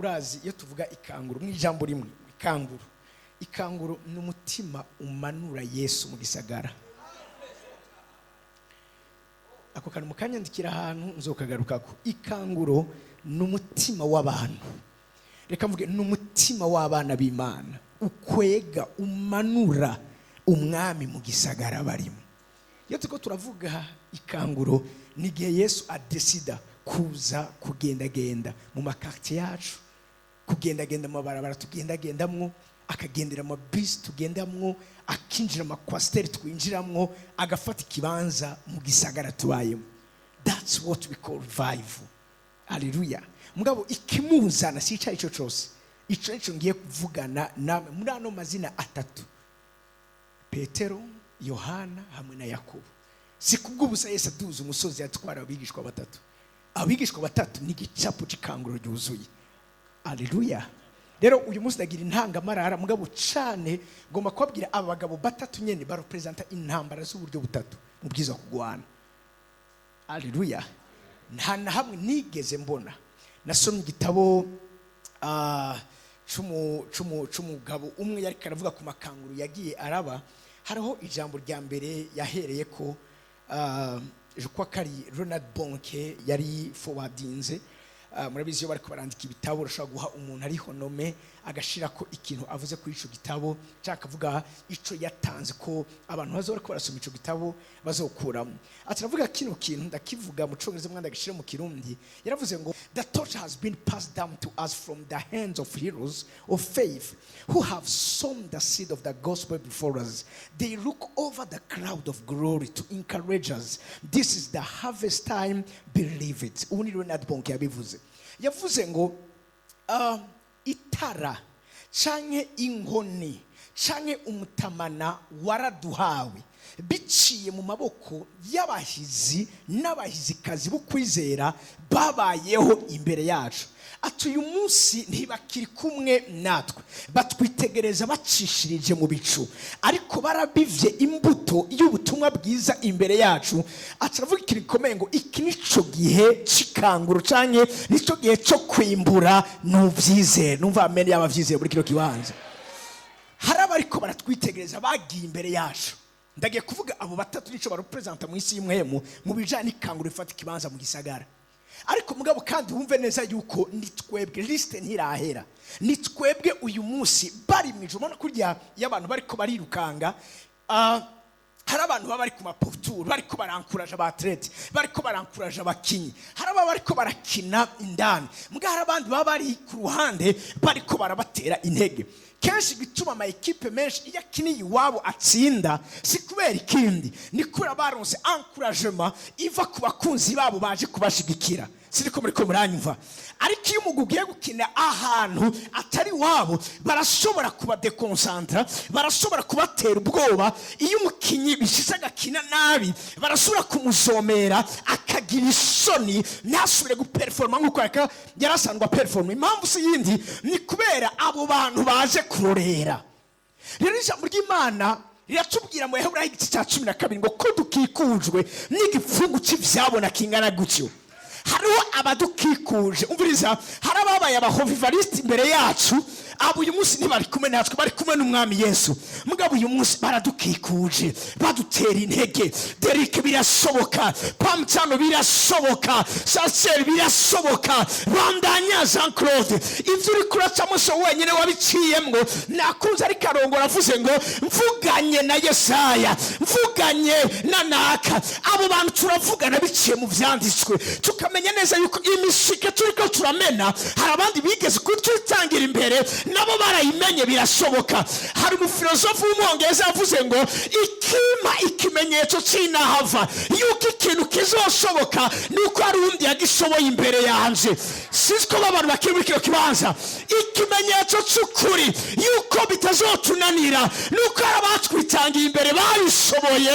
Urazi, iyo tuvuga ikanguro mu ijambo rimwe, ikanguro ni umutima umanura Yesu mu gisagara. Ako kantu mukanyandikira ahantu, nzokagarukako. Ikanguro ni umutima w'abantu, reka mvuge ni umutima w'abana b'Imana ukwega, umanura Umwami mu gisagara barimo. Iyo turiko turavuga ikanguro, ni igihe Yesu adesida kuza kugendagenda mu ma quartier yacu, kugendagenda mu mabarabara tugendagendamwo, akagendera mu mabisi tugendamwo, akinjira mu ma coaster twinjiramwo, agafata ikibanza mu gisagara tubayemo. That's what we call revival. Haleluya! Mugabo ikimuzana si icyo ari cyo cyose. Ico nico ngiye kuvugana namwe muri ano mazina atatu: Petero, Yohana hamwe na Yakobo. Si kubw'ubusa Yesu aduza umusozi yatwara abigishwa batatu. Abigishwa batatu ni igicapo c'ikanguro ryuzuye. Aleluya! Rero uyu munsi ndagira intangamarara, mugabo cane ngomba kubabwira aba bagabo batatu nyene barepresenta intambara z'uburyo butatu mu bwiza kugwana. Aleluya! Nta na hamwe nigeze mbona. Nasomye igitabo c'umugabo umwe yariko aravuga ku makanguro yagiye araba. Hariho ijambo rya mbere yahereye ko, je crois ko ari Ronald Bonke yari forwardinze. Murabizi, iyo bariko barandika ibitabo, urashobora guha umuntu ariho nome agashirako ikintu avuze kuri ico gitabo, cyangwa akavuga ico yatanze ko abantu bazoba bariko barasoma ico gitabo bazokuramo. Ati aravuga kino kintu, ndakivuga mu Congereza, mwana ndagishira mu Kirundi. Yaravuze ngo: "The torch has been passed down to us from the hands of heroes of faith who have sown the seed of the gospel before us. They look over the cloud of glory to encourage us. This is the harvest time, believe it." Ubu ni Ronald Bonke yabivuze. Yavuze ngo itara canke inkoni canke umutamana waraduhawe biciye mu maboko y'abahizi n'abahizikazi bo kwizera babayeho imbere yacu. Ati uyu munsi ntibakiri kumwe natwe, batwitegereza bacishirije mu bicu, ariko barabivye imbuto y'ubutumwa bwiza imbere yacu. Ati aravuga ikintu gikomeye ngo iki nico gihe c'ikanguro canke nico gihe cyo kwimbura. Nuvyizere, numva amen y'abavyizeye muri kino kibanza. Hari abariko baratwitegereza bagiye imbere yacu. Ndagiye kuvuga abo batatu nico barepresenta mu isi y'impwemu mu bijanye n'ikanguro rifata ikibanza mu gisagara. Ariko mugabo kandi wumve neza yuko ni twebwe, liste ntirahera, ni twebwe uyu munsi bari mu ijoro. Ubona kurya iyo abantu bariko barirukanga, hari abantu baba bari ku maporturu bariko barankuraje aba athlètes, bariko barankuraje abakinyi. Hari ababa bariko barakina indani, mbwa hari abandi baba bari ku ruhande bariko barabatera intege. Kenshi gituma ama équipes menshi iyo akiniye iwabo atsinda, si kubera ikindi, ni kubera baronse encouragement iva ku bakunzi babo baje kubashigikira. Siriko muriko muranyumva? Ariko iyo umugwi ugiye gukina ahantu atari iwabo, barashobora kubadekonsantra, barashobora kubatera ubwoba. Iyo umukinyi bishitse agakina nabi, barashobora kumuzomera akagira isoni, ntasubire guperforma nk'uko yari asanzwe aperforma. Impamvu si yindi, ni kubera abo bantu baje kurorera. Rero ijambo ry'Imana riratubwira mu Baheburayo igice cya 12 ngo ko dukikujwe n'igipfungu cy'ivyabona kingana gutyo. Hariho abadukikuje. Umviriza, hari ababaye aba revivalistes imbere yacu. Abo uyu munsi ntibari kumwe natwe, bari kumwe n'Umwami Yesu. Mugabo uyu munsi baradukikuje, badutera intege. Derike, birashoboka. Pamcano, birashoboka. Saseri, birashoboka. Bandanya. Jean Claude, ibyo uri kuracamo so wenyine wabiciyemwo. Nakunze ariko arongora, avuze ngo mvuganye na Yesaya, mvuganye na naka. Abo bantu turavugana biciye mu Vyanditswe, tukamenya neza yuko imishike turiko turamena, hari abandi bigeze kututangira imbere, nabo barayimenye. Birashoboka. Hari umufilosofu w'Umwongereza yavuze ngo ikima ikimenyetso c'inahava yuko ikintu kizoshoboka ni uko hari uwundi yagishoboye imbere yanje. Sinzi ko abantu bakiri muri kino kibanza. Ikimenyetso c'ukuri yuko bitazotunanira ni uko hari abatwitangiye imbere babishoboye.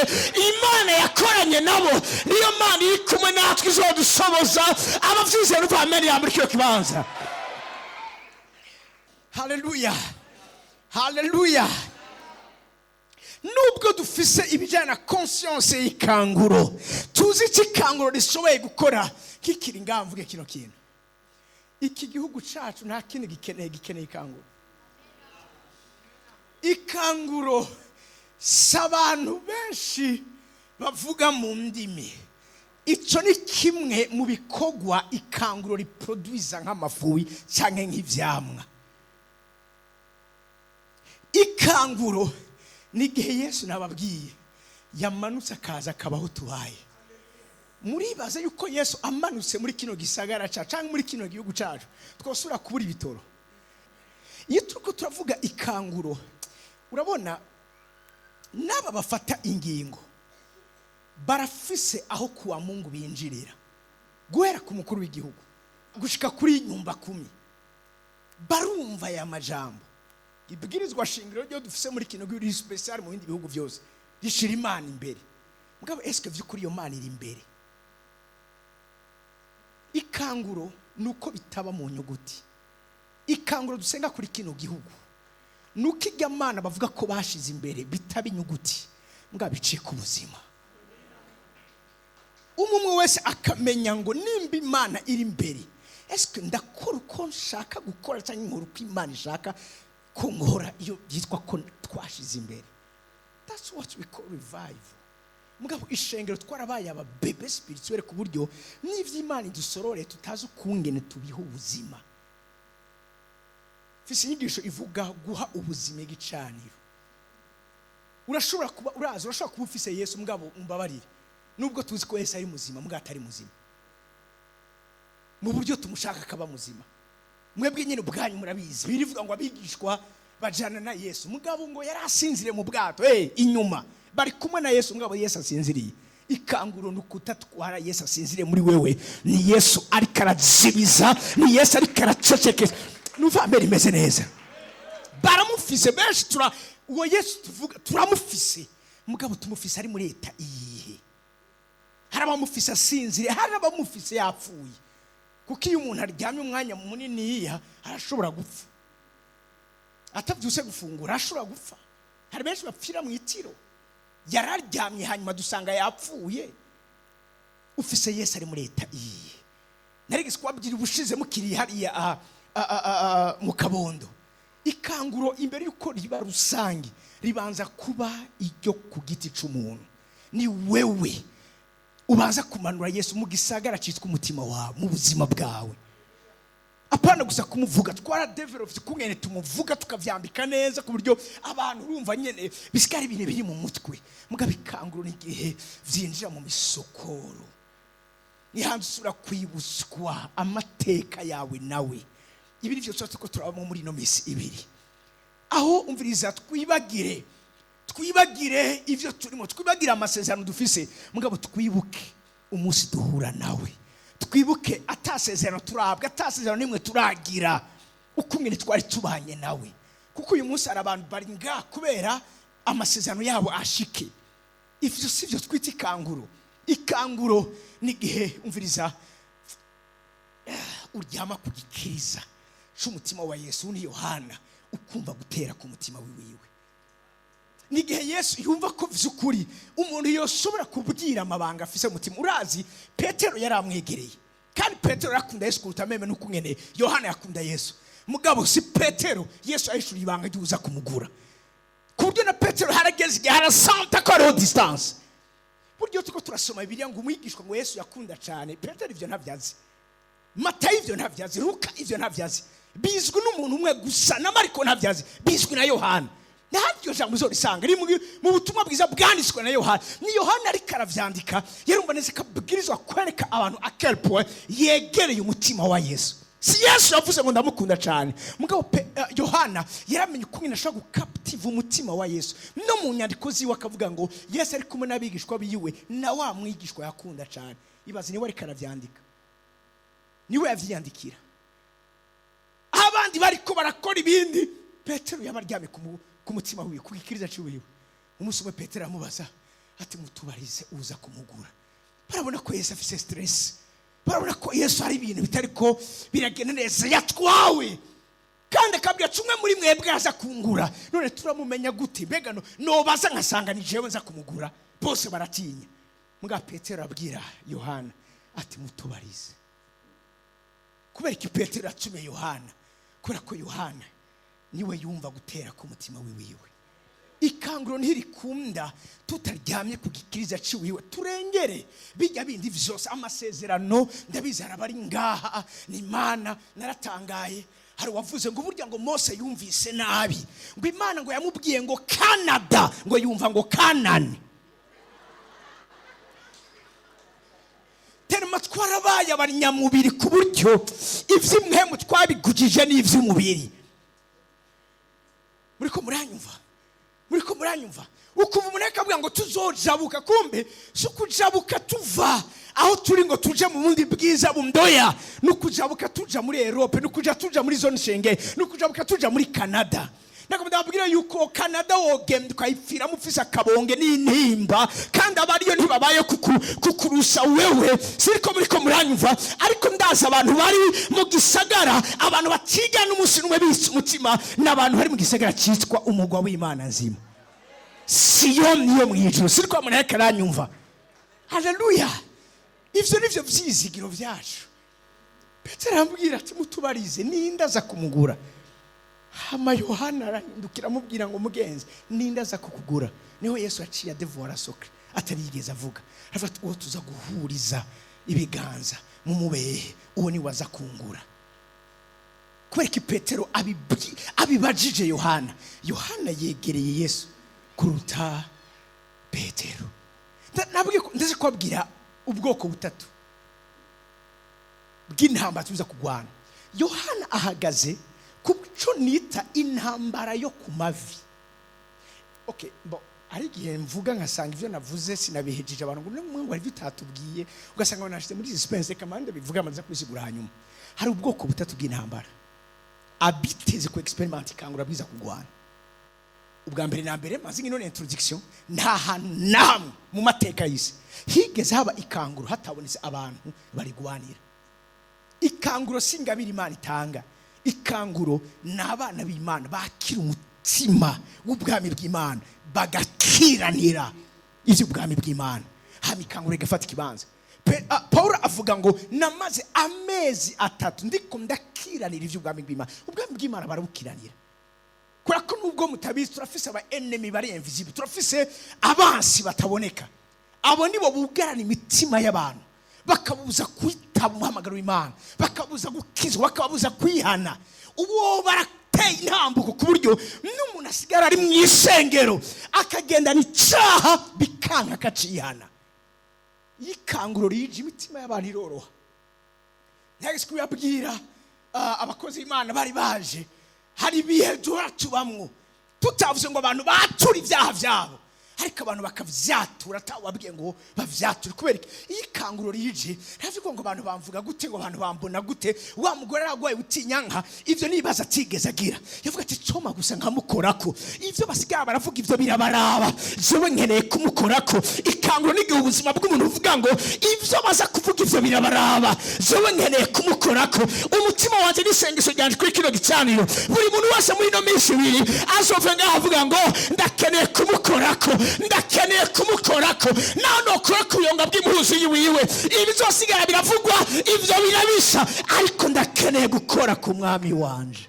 Imana yakoranye nabo niyo Mana iri kumwe natwe, izodushoboza. Abavyizeye, numva amen ya muri kino kibanza. Haleluya, haleluya! Nubwo dufise ibijyanye na conscience y'ikanguro, tuzi icyo ikanguro rishoboye gukora, kikiri ngaha mvuge kino kintu. Iki gihugu cacu nta kindi gikeneye, gikeneye ikanguro. Ikanguro si abantu benshi bavuga mu ndimi. Icyo ni kimwe mu bikorwa ikanguro riproduiza, nk'amafuwi cyangwa nk'ivyamwa. Ikanguro ni igihe Yesu, nababwiye, yamanutse akaza akabaho tubaye. Muribaza yuko Yesu amanutse muri kino gisagara cyacu cyangwa muri kino gihugu cyacu, twosubira kubura ibitoro? Iyo turiko turavuga ikanguro, urabona n'aba bafata ingingo barafise aho kuwa Mungu binjirira, guhera ku mukuru w'igihugu gushika kuri nyumba kumi. Barumva aya majambo. Ibwirizwa shingiro ryo dufise muri kino gihugu riri spécial mu bindi bihugu byose, rishira Imana imbere. Mugabo eske vy'ukuri iyo Mana iri imbere? Ikanguro ni uko bitaba mu nyuguti. Ikanguro dusenga kuri kino gihugu ni uko irya Mana bavuga ko bashize imbere bitaba inyuguti, mbwa bicika ubuzima. Umwe umwe wese akamenya ngo nimba Imana iri imbere, eske ndakora uko nshaka gukora cyangwa nkora uko Imana ishaka ko nkora? Iyo byitwa ko twashize imbere, that's what we call revival. Mugabo ishengero twarabaye aba bébés spirituels, ku buryo n'ivy'Imana idusororeye tutazi ukungene tubiha ubuzima. Mfise inyigisho ivuga guha ubuzima igicaniro. Urashobora kuba urazi, urashobora kuba ufise Yesu, mugabo umbabarire, nubwo tuzi ko Yesu ari muzima, mugabo atari muzima mu buryo tumushaka akaba muzima. Mwebwe nyine ubwanyu murabizi, birivuga ngo abigishwa bajana na Yesu, mugabo ngo yari asinziriye mu bwato. Inyuma bari kumwe na Yesu, mugabo Yesu asinziriye. Ikanguro ni ukutatwara Yesu asinziriye muri wewe. Ni Yesu ariko arazibiza, ni Yesu ariko aracecekesha. Numva mbere imeze neza. Baramufise benshi. Tura uwo Yesu tuvuga turamufise, mugabo tumufise ari muri état iyihe? Hari abamufise asinziriye, hari abamufise yapfuye, kuko iyo umuntu aryamye umwanya muniniya arashobora gupfa. Atabyuse gufungura arashobora gupfa. Hari benshi bapfira mu itiro, yararyamye hanyuma dusanga yapfuye. Ufise Yesu ari muri état iyihe? Narigeze kubabwira ubushize mukiri hariya mu Kabondo. Ikanguro, imbere y'uko riba rusange, ribanza kuba iryo ku giti c'umuntu. Ni wewe ubanza kumanura Yesu mu gisagara cyitwa umutima wawe, mu buzima bwawe, apana gusa kumuvuga. Twaradevelopye kungene tumuvuga, tukavyambika neza ku buryo abantu urumva nyene bisigara ibintu biri mu mutwe. Mugabo ikanguro n'igihe vyinjira mu misokoro, ni hanze usubira kwibutswa amateka yawe nawe. Ibi ni byo tuba turiko turabamo muri ino minsi ibiri, aho umviriza, twibagire ibyo turimo, twibagire amasezerano dufise, mugabo twibuke umunsi duhura nawe. Twibuke atasezerano turabwa, atasezerano nimwe turagira, uko umwe twari tubanye nawe. Kuko uyu munsi hari abantu bari ngaha kubera amasezerano yabo ashike. Ivyo si byo twita ikanguro. Ikanguro ni igihe, umviriza, uryama ku gikiriza c'umutima wa Yesu, ni Yohana, ukumva gutera ku mutima wiwiwe. Ni igihe Yesu yumva ko vy'ukuri umuntu yoshobora kubwira amabanga afise mu mutima. Urazi Petero yaramwegereye, kandi Petero yarakunda Yesu kuruta même nuko ngene Yohana yakunda Yesu. Mugabo si Petero Yesu ahishuriye ibanga ry'uza kumugura, ku buryo na Petero harageze igihe arasanta ko hariho distance. Buryo turiko turasoma Bibiliya ngo umwigishwa ngo Yesu yakunda cyane, Petero ivyo ntavyazi, Matayo ivyo ntavyazi, Luka ivyo ntavyazi, bizwi n'umuntu umwe gusa, na Mariko ntavyazi, bizwi na Yohana. Ntabyo jambo uzorisanga riri mu butumwa bwiza bwanditswe na Yohana. Ni Yohana ariko aravyandika, yarumva neza ko abwirizwa kwereka abantu à quel point yegereye umutima wa Yesu. Si Yesu yavuze ngo ndamukunda cyane, mugabo Yohana yaramenye ukuntu ashobora gukaptiva umutima wa Yesu. No mu nyandiko ziwe akavuga ngo Yesu ari kumwe n'abigishwa biwe na wa mwigishwa yakunda cyane. Ibaze, niwe ariko aravyandika, niwe yavyiyandikira. Aho abandi bariko barakora ibindi, Petero yaba aryamye ku mutima wiwe, ku gikiriza ciwiwe. Umunsi umwe Petero aramubaza ati: "Mutubarize uza kumugura." Barabona ko Yesu afise stress, barabona ko Yesu hari ibintu bitariko biragenda neza, yatwawe, kandi akabwira ati: "Umwe muri mwebwe aza kungura. None turamumenya gute? Mbega nobaza nkasanga ni jewe nza kumugura?" Bose baratinya. Mbwa Petero abwira Yohana ati: "Mutubarize." Kubera ko Petero yatumiye Yohana, kubera ko Yohana niwe yumva gutera k'umutima wiwiwe. Ikanguro ntirikunda tutaryamye ku gikiriza ciwiwe. Turengere bijya bindi vyose, amasezerano ndabizi araba ari ngaha ni Imana. Naratangaye, hari uwavuze ngo burya ngo Mose yumvise nabi, ngo Imana ngo yamubwiye ngo Canada, ngo yumva ngo Kanani. Terima twarabaye abanyamubiri ku buryo ivy'imwemu twabigujije n'ivy'umubiri. Muriko muranyumva? Muriko muranyumva? Ukumva umuntu akavuga ngo tuzojabuka, kumbe si ukujabuka tuva aho turi ngo tuje mu bundi bwiza bundoya, ni ukujabuka tuja muri Europe, ni ukuja tuja muri zone Schengen, ni ukujabuka tuja muri Canada. Ntabwo ndababwira yuko Canada wogenda ukayipfiramo ufise akabonge n'intimba, kandi abariyo ntibabaye kukurusha wewe. Siriko muriko muranyumva? Ariko ndazi abantu bari mu gisagara, abantu batiga n'umunsi n'umwe bitse umutima, ni abantu bari mu gisagara cyitwa umugwa w'Imana nzima, Siyoni yo mu ijuru. Siriko umuntu ariko aranyumva? Haleluya! Ivyo nivyo vyizigiro vyacu. Petero arambwira ati mutubarize ninde aza kumugura. Hama Yohana arahindukira amubwira ngo mugenzi, ninde aza kukugura? Niho Yesu yaciye adevora sokre atarigeze avuga, aravuga ati uwo tuza guhuriza ibiganza mu mubehe, uwo niwe aza kungura. Kubera ko Petero abibajije Yohana, Yohana yegereye Yesu kuruta Petero. Nabwiye ko ndaje kubabwira ubwoko butatu bw'intambara tuza kurwana. Yohana ahagaze ku cyo nita intambara yo ku mavi. Okay, bo hari igihe mvuga nkasanga ivyo navuze sinabihejeje, abantu ngo nimwe ngo hari ibyo utatubwiye, ugasanga banashyize muri suspense. Reka mande bivuga amaze kubisigura hanyuma. Hari ubwoko butatu bw'intambara abiteze ku experiment ikangura bwiza kurwana. Ubwa mbere na mbere, maze ngino introduction, nta hantu na hamwe mu mateka y'isi higeze haba ikanguro hatabonetse abantu barigwanira. Ikanguro si ingabire Imana itanga. Ikanguro ni abana b'Imana bakira umutima w'ubwami bw'Imana, bagakiranira iby'ubwami bw'Imana, hama ikanguro igafata ikibanza. Paul avuga ngo namaze amezi 3 ndiko ndakiranira iby'ubwami bw'Imana. Ubwami bw'Imana barabukiranira, kubera ko nubwo mutabizi turafise aba enemy bari invisible, turafise abansi bataboneka. Abo nibo bugarana imitima y'abantu, bakabuza kwitaba umuhamagaro w'Imana, bakabuza gukizwa, bakabuza kwihana. Uwo barateye intambuko ku buryo n'umuntu asigara ari mu isengero akagendana icaha bikanka akacihana. Iyo ikanguro rije imitima y'abantu iroroha. Ntihageze kubabwira, abakozi b'Imana bari baje, hari ibihe duhora tubamwo tutavuze ngo abantu batura ibyaha byabo, ariko abantu bakavyatura atawabwiye ngo bavyature. Kubera iki? Iyo ikanguro rije ntavuga ngo abantu bamvuga gute, ngo abantu bambona gute, wa mugore aragwaye utinyanka, ivyo nibaza atigeze agira. Yavuga ati coma gusa nkamukorako, ivyo basigaye baravuga ivyo birabaraba, jewe nkeneye kumukorako. Ikanguro n'igihe ubuzima bw'umuntu uvuga ngo ivyo baza kuvuga ivyo birabaraba, jewe nkeneye kumukorako. Umutima wanje n'isengesho ryanje kuri kino gicaniro, buri muntu wese muri ino minsi ibiri azova ngaho avuga ngo ndakeneye kumukorako, ndakeneye kumukorako. Naho nokora ku buyonga bw'impuzu yiwiwe, ibizosigara biravugwa ivyo birabisha, ariko ndakeneye gukora ku mwami wanje.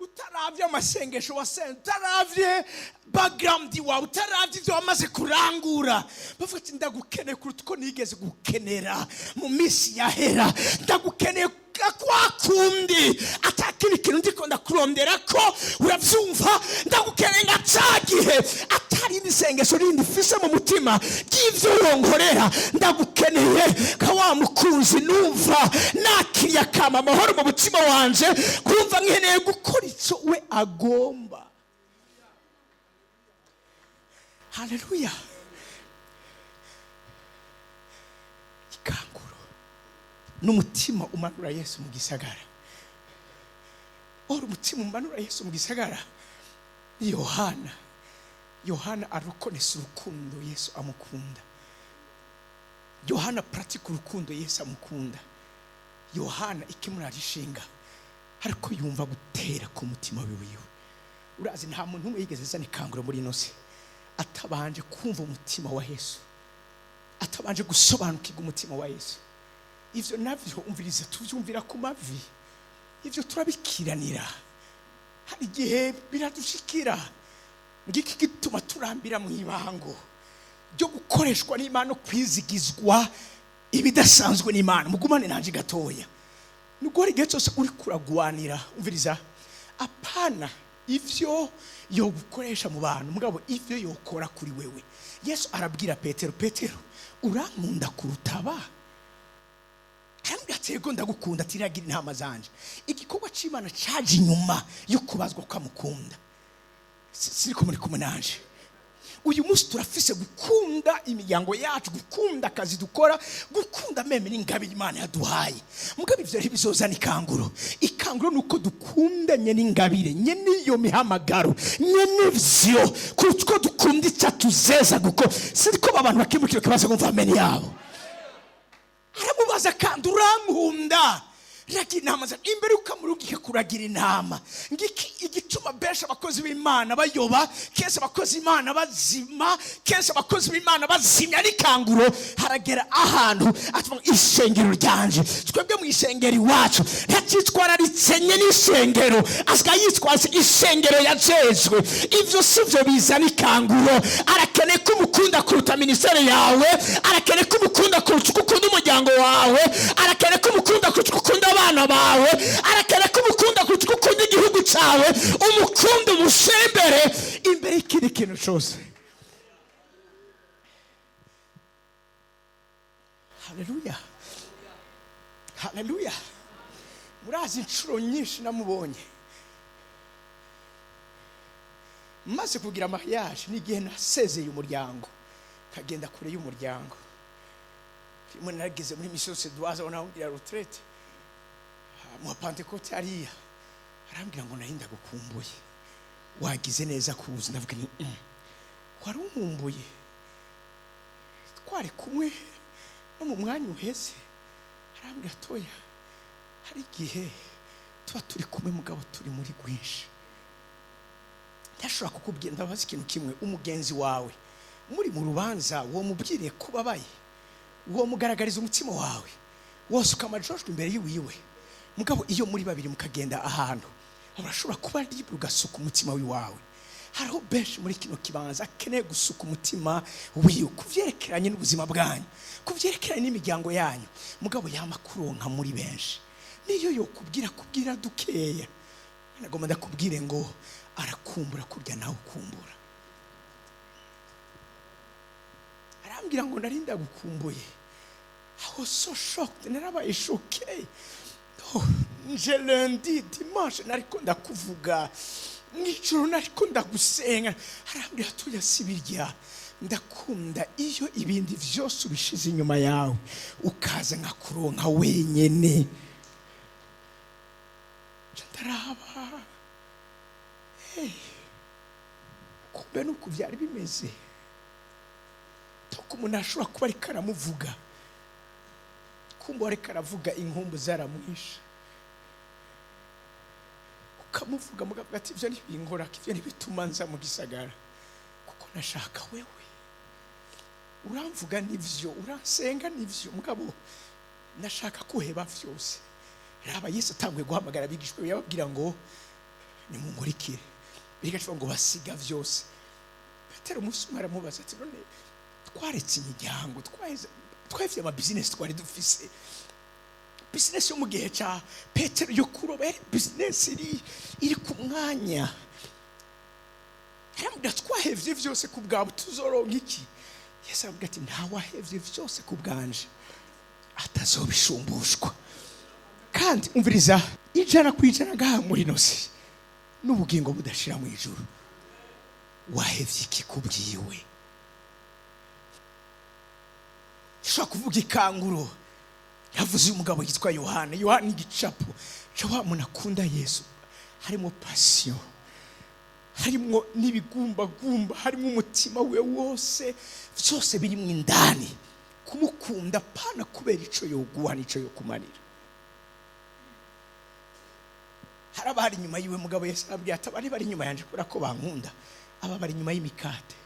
Utaravye amasengesho wasenze, utaravye background wawe, utaravye ivyo wamaze kurangura, bavuga ati ndagukeneye kuruta uko nigeze gukenera mu minsi yahera, ndagukeneye kwa kundi atakindi kintu ndiko ndakurondera ko uravyumva, ndagukeneye nka ca gihe atari indi sengesho rindi mfise mu mutima ry'ivyo wonkorera, ndagukeneye nka wa mukunzi numva nakiriye akama amahoro mu mutima wanje, kumva nkeneye gukora ico we agomba. Haleluya! Ikanguro n'umutima umanura Yesu mu gisagara. Ora umutima umanura Yesu mu gisagara ni Yohana. Yohana arukonesa urukundo Yesu amukunda. Yohana pratika urukundo Yesu amukunda. Yohana ikimurarishinga ariko yumva gutera ku mutima wiwe. Urazi nta muntu umwe yigeze azana ikanguro muri ino si atabanje kumva umutima wa Yesu, atabanje gusobanukirwa umutima wa Yesu. Ivyo navyo umviriza, tuvyumvira ku mavi, ivyo turabikiranira. Hari igihe biradushikira. Ngiki gituma turambira mu ibango ryo gukoreshwa n'Imana no kwizigizwa ibidasanzwe n'Imana. Mugumane nanje gatoya. Nubwo hari igihe cyose uri kuragwanira, umviriza, apana ivyo yogukoresha mu bantu, mugabo ivyo yokora kuri wewe. Yesu arabwira Petero, Petero urankunda kuruta aba? Arambwira ati yego ndagukunda. Ati ragira intama zanje. Igikorwa c'Imana caje inyuma yo kubazwa ko amukunda. Siriko muri kumwe nanje? Uyu munsi turafise gukunda imiryango yacu, gukunda akazi dukora, gukunda même n'ingabire Imana yaduhaye. Mugabo ivyo ntibizozana ikanguro. Ikanguro ni uko dukundanye n'ingabire nyene, iyo mihamagaro nyene, ivyo kuko dukunda icyatuzeza. Kuko siriko abantu bakimukira kibazo ngo mva yabo. Aramubaza kandi urankunda? Ragira intama imbere ukamurungika kuragira intama. Ngiki igituma benshi abakozi b'Imana bayoba, kenshi abakozi b'Imana bazima, kenshi abakozi b'Imana bazimya n'ikanguro. Haragera ahantu atuma ishengero ryanje, twebwe mu ishengero iwacu ntacyitwararitse nye n'ishengero, asigaye yitwaza ishengero yajejwe. Ivyo si byo bizana ikanguro. Arakeneye ko umukunda kuruta ministère yawe, arakeneye ko umukunda kuruta uko ukunda umuryango wawe, arakeneye ko umukunda kuruta uko ukunda abana bawe, arakeneye ko umukunda kuruta uko ukunda igihugu cyawe. Umukunda, umushyire imbere, imbere y'ikindi kintu cyose. Haleluya, haleluya. Murazi inshuro nyinshi namubonye maze kugira mariage n'igihe nasezeye umuryango kagenda kure y'umuryango. Rimwe narageze muri mission suédoise, aho nahungira retraite mu Pentecôte hariya, arambwira ngo nari ndagukumbuye, wagize neza kuza. Ndavuga nti wari unkumbuye, twari kumwe no mu mwanya uheze. Arambwira toya, hari igihe tuba turi kumwe mugabo turi muri rwinshi, ntashobora kukubwira. Ndabaza ikintu kimwe, umugenzi wawe muri mu rubanza, uwo mubwiriye ko ubabaye, uwo mugaragariza umutima wawe wose, ukamajojwe imbere y'iwiwe? Mugabo iyo muri babiri mukagenda ahantu, urashobora kuba libre, ugasuka umutima w'iwawe. Hariho benshi muri kino kibanza akeneye gusuka umutima wiwe ku vyerekeranye n'ubuzima bwanyu, ku vyerekeranye n'imiryango yanyu, mugabo yama kuronka muri benshi. Niyo yokubwira kubwira dukeya, nagomba ndakubwire ngo arakumbura kurya nawe ukumbura. Arambwira ngo nari ndagukumbuye. I was so shocked, narabaye choqué. Oh, nje lundi, dimanche nariko ndakuvuga, mw'ijoro nariko ndagusenga. Arambwira tuya sibirya, ndakunda iyo ibindi vyose ubishize inyuma yawe, ukaza nkakuronka wenyene. Nca ndaraba, hey, kumbe nuko vyari bimeze. Toko umuntu ashobora kuba ariko aramuvuga, kumbe ariko aravuga inkumbu zaramwishe. Ukamuvuga mugavuga ati ivyo ntibinkora, ivyo ntibituma nza mu gisagara, kuko nashaka wewe. Uramvuga nivyo, uransenga nivyo, mugabo nashaka kuheba vyose. Raba Yesu atanguye guhamagara abigishwa, yababwira ngo nimunkurikire. Bigacuba ngo basiga vyose. Petero umunsi umwe aramubaza ati none twaretse imiryango, twahevye ama business twari dufise. Business yo mu gihe ca Petero yo kuroba yari business iri ku mwanya. Aramubwira twahevye vyose ku bwawe, tuzoronka iki? Yesu aramubwira ati ntawahevye vyose ku bwanje atazobishumbushwa. Kandi umviriza, 100% ngaha muri ino si n'ubugingo budashira mu ijuru. Wahevye iki ku bwiwe? Ushobora kuvuga ikanguro. Yavuze uyu mugabo yitwa Yohana. Yohana igicapo cyo wa muntu akunda Yesu, harimo passion, harimo n'ibigumbagumba, harimo umutima we wose, byose birimo indani kumukunda, pana kubera ico yoguha n'ico yokumarira. Hari abari inyuma yiwe, mugabo Yesu arabwira ati abari bari inyuma yanje kubera ko bankunda, aba bari inyuma y'imikate,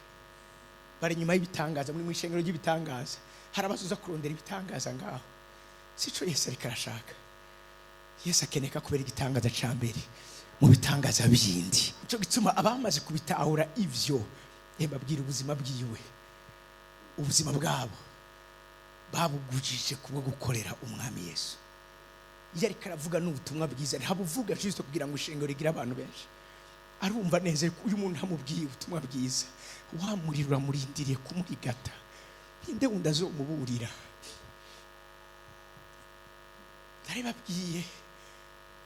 bari inyuma y'ibitangaza. Muri mu ishengero ry'ibitangaza hari abazoza kurondera ibitangaza ngaho. Sico Yesu ariko arashaka. Yesu akeneye ko akubera igitangaza ca mbere mu bitangaza bindi. Nico gituma abamaze kubitahura ivyo, babwira ubuzima bwiwe, ubuzima bwabo babugujije kubwo gukorera Umwami Yesu. Iyo ariko aravuga n'ubutumwa bwiza, ntabuvuga juste kugira ngo ishengero rigire abantu benshi. Arumva neza ko uyu muntu amubwiye ubutumwa bwiza, wa muriro uramurindiriye kumurigata. Ninde wundi azomuburira? Naribabwiye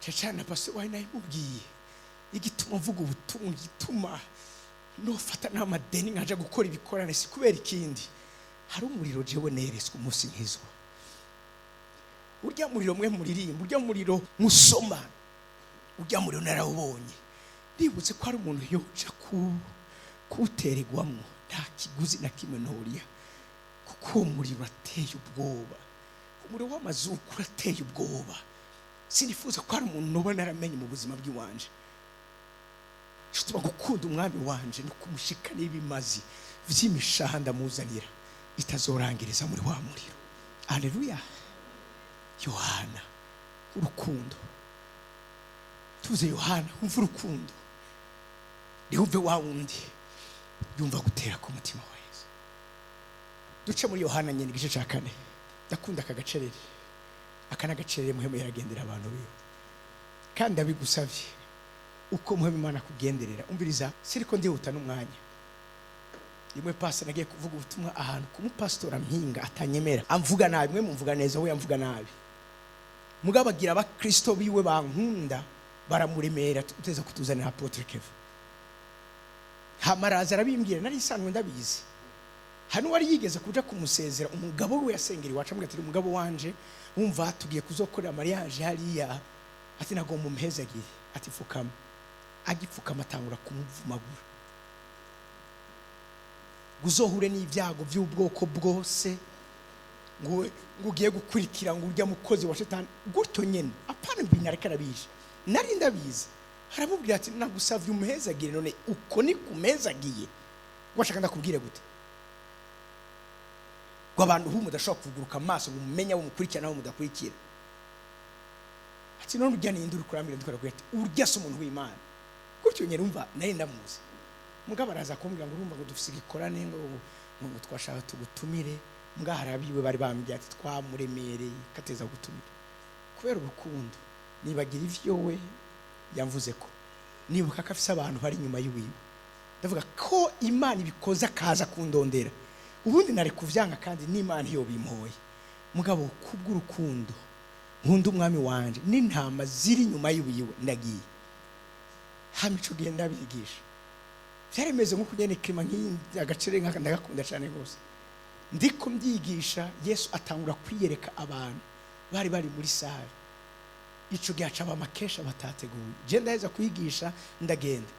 cacana, pastor wawe nabimubwiye, igituma mvuga ubutumwa, igituma nofata n'amadeni nkaja gukora ibikorane, si kubera ikindi. Hari umuriro jewe neretswe umunsi nkizwa. Urya muriro mwe muririmba, urya muriro musoma, urya muriro narawubonye. Ndibutse ko hari umuntu yoja kuwutererwamwo, nta kiguzi na kimwe ntoriya, kuko uwo muriro urateye ubwoba. Umuriro w'amazuku urateye ubwoba. Sinifuza ko hari umuntu noba naramenye mu buzima bw'iwanje. Gituma gukunda Umwami wanje no kumushika n'ibimazi vy'imishaha ndamuzanira itazorangiriza muri wa muriro. Aleluya! Yohana, urukundo. Tuze Yohana, umva urukundo, rihumve wa wundi yumva gutera ku mutima wa Yesu. Duce muri Yohana nyine, igice cya 4. Ndakunda aka gacerere, aka ni agacerere Muhemu yaragendera abantu biwe. Kandi ndabigusavye, uko Muhemu Imana akugenderera, umviriza, siriko ndihuta n'umwanya. Rimwe pasi nagiye kuvuga ubutumwa ahantu kumupasitora mpinga atanyemera, amvuga nabi. Mwe mumvuga neza, we amvuga nabi. Mugabo agira abakristo biwe bankunda, baramuremera, uteza kutuzanira apôtre Kevin. Hama araza arabimbwira, nari isanzwe ndabizi. Hano wari yigeze kuja kumusezera, umugabo we yasengera iwacu, amubwira ati: "Umugabo wanje, wumva tugiye kuzokorera mariage hariya," ati: "Nagomba umuhezagire." Ati: "Pfukama." Agipfukama atangura kumuvumagura: "Uzohure n'ibyago by'ubwoko bwose, ngo ugiye gukurikira ngo urya mukozi wa shetani." Gutyo nyene, apana ibintu ariko arabizi, nari ndabizi. Aramubwira ati: "Nagusavye umuhezagire, none uko ni kumezagiye? Washaka ndakubwire gute?" Ngo abantu ubu mudashobora kuguruka amaso ngo mumenye abo mukurikira n'abo mudakurikira. Ati: "None urya ninde uri kurambira?" Ndikora ati: "Urya si umuntu w'Imana." Gutyo nyene, umva, nari ndamuzi. Mugabo araza kumbwira ngo: "Urumva ngo dufise igikorane, ngo twashaka tugutumire." Mbwa hari abiwe bari bambwiye ati: "Twamuremereye kateza gutumira." Kubera urukundo nibagira ivyo we yamvuze, ko nibuka ko afise abantu bari inyuma y'uwiwe. Ndavuga ko Imana ibikoze akaza kundondera, ubundi nari kuvyanga, kandi n'Imana iyo bimpoye. Mugabo kubw'urukundo nkunda Umwami wanje n'intama ziri inyuma y'uwiwe, ndagiye. Hama ico gihe ndabigisha, byari bimeze nk'uko nyene climat nk'iyi, agacere nk'aka ndagakunda cyane rwose. Ndiko mbyigisha, Yesu atangura kwiyereka abantu bari muri salle. Ico gihe aca amakesha batateguye. Je ndaheza kwigisha, ndagenda.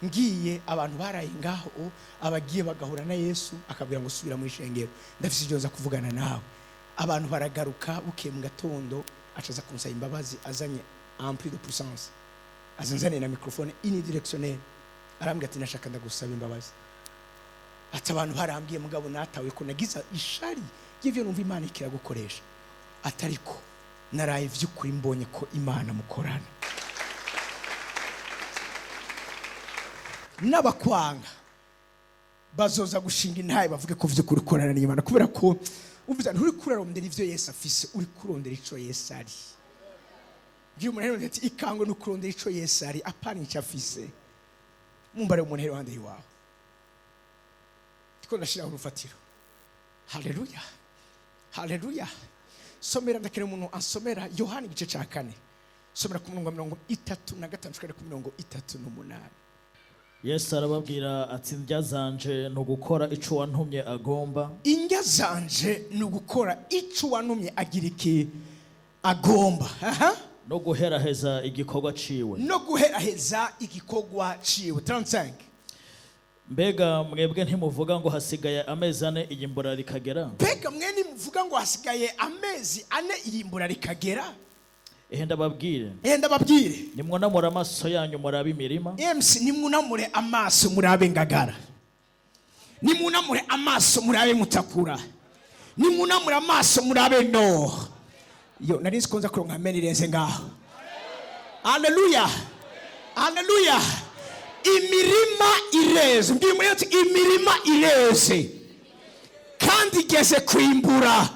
Ngiye, abantu baraye ngaho, abagiye bagahura na Yesu, akabwira ngo: "Subira mu ishengero, ndafise ibyo nza kuvugana nawe." Abantu baragaruka. Bukeye mu gatondo acaza kunsaba imbabazi, azanye ampli de puissance, azanzaniye na microphone unidirectionnelle. Arambwira ati: "Nashaka ndagusaba imbabazi." Ati: "Abantu barambwiye, mugabo natawe ko nagize ishari y'ivyo numva Imana ikiragukoresha." Atariko naraye vy'ukuri mbonye ko Imana mukorana. N'abakwanga bazoza gushinga intaye, bavuge ko vy'ukuri ukorana n'Imana, kubera ko uvuze nturi kurarondera ivyo Yesu afise, uri kurondera ico Yesu ari. Bwira umuntu rero ati: "Ikangwe no kurondera ico Yesu ari, apana ico afise." Mumbare umuntu iruhande iwawe. Ndiko ndashiraho urufatiro. Haleluya, haleluya! Somera, ndakeneye umuntu ansomera Yohana igice ca 4. Somera ku murongo wa 35 ushikane ku 38. Yesu arababwira ati: "Indya zanje ni ugukora ico wantumye agomba." Indya zanje ni ugukora ico wantumye agira iki? Agomba. Aha. No guheraheza igikorwa ciwe. No guheraheza igikorwa ciwe. 35. Mbega mwebwe ntimuvuga ngo hasigaye amezi 4 iyimbura rikagera? Mbega mwe nimuvuga ngo hasigaye amezi 4 iyimbura rikagera? Ehe, ndababwire, Ehe, ndababwire, nimwunamure amaso yanyu murabe imirima. MC, nimwunamure amaso murabe Ngagara, nimwunamure amaso murabe Mutakura, nimwunamure amaso murabe no Yo nari nzi ko nza kuronka amen irenze ngaho. Haleluya, haleluya. Imirima ireze. Mbwira umuntu ati imirima ireze kandi igeze kwimbura.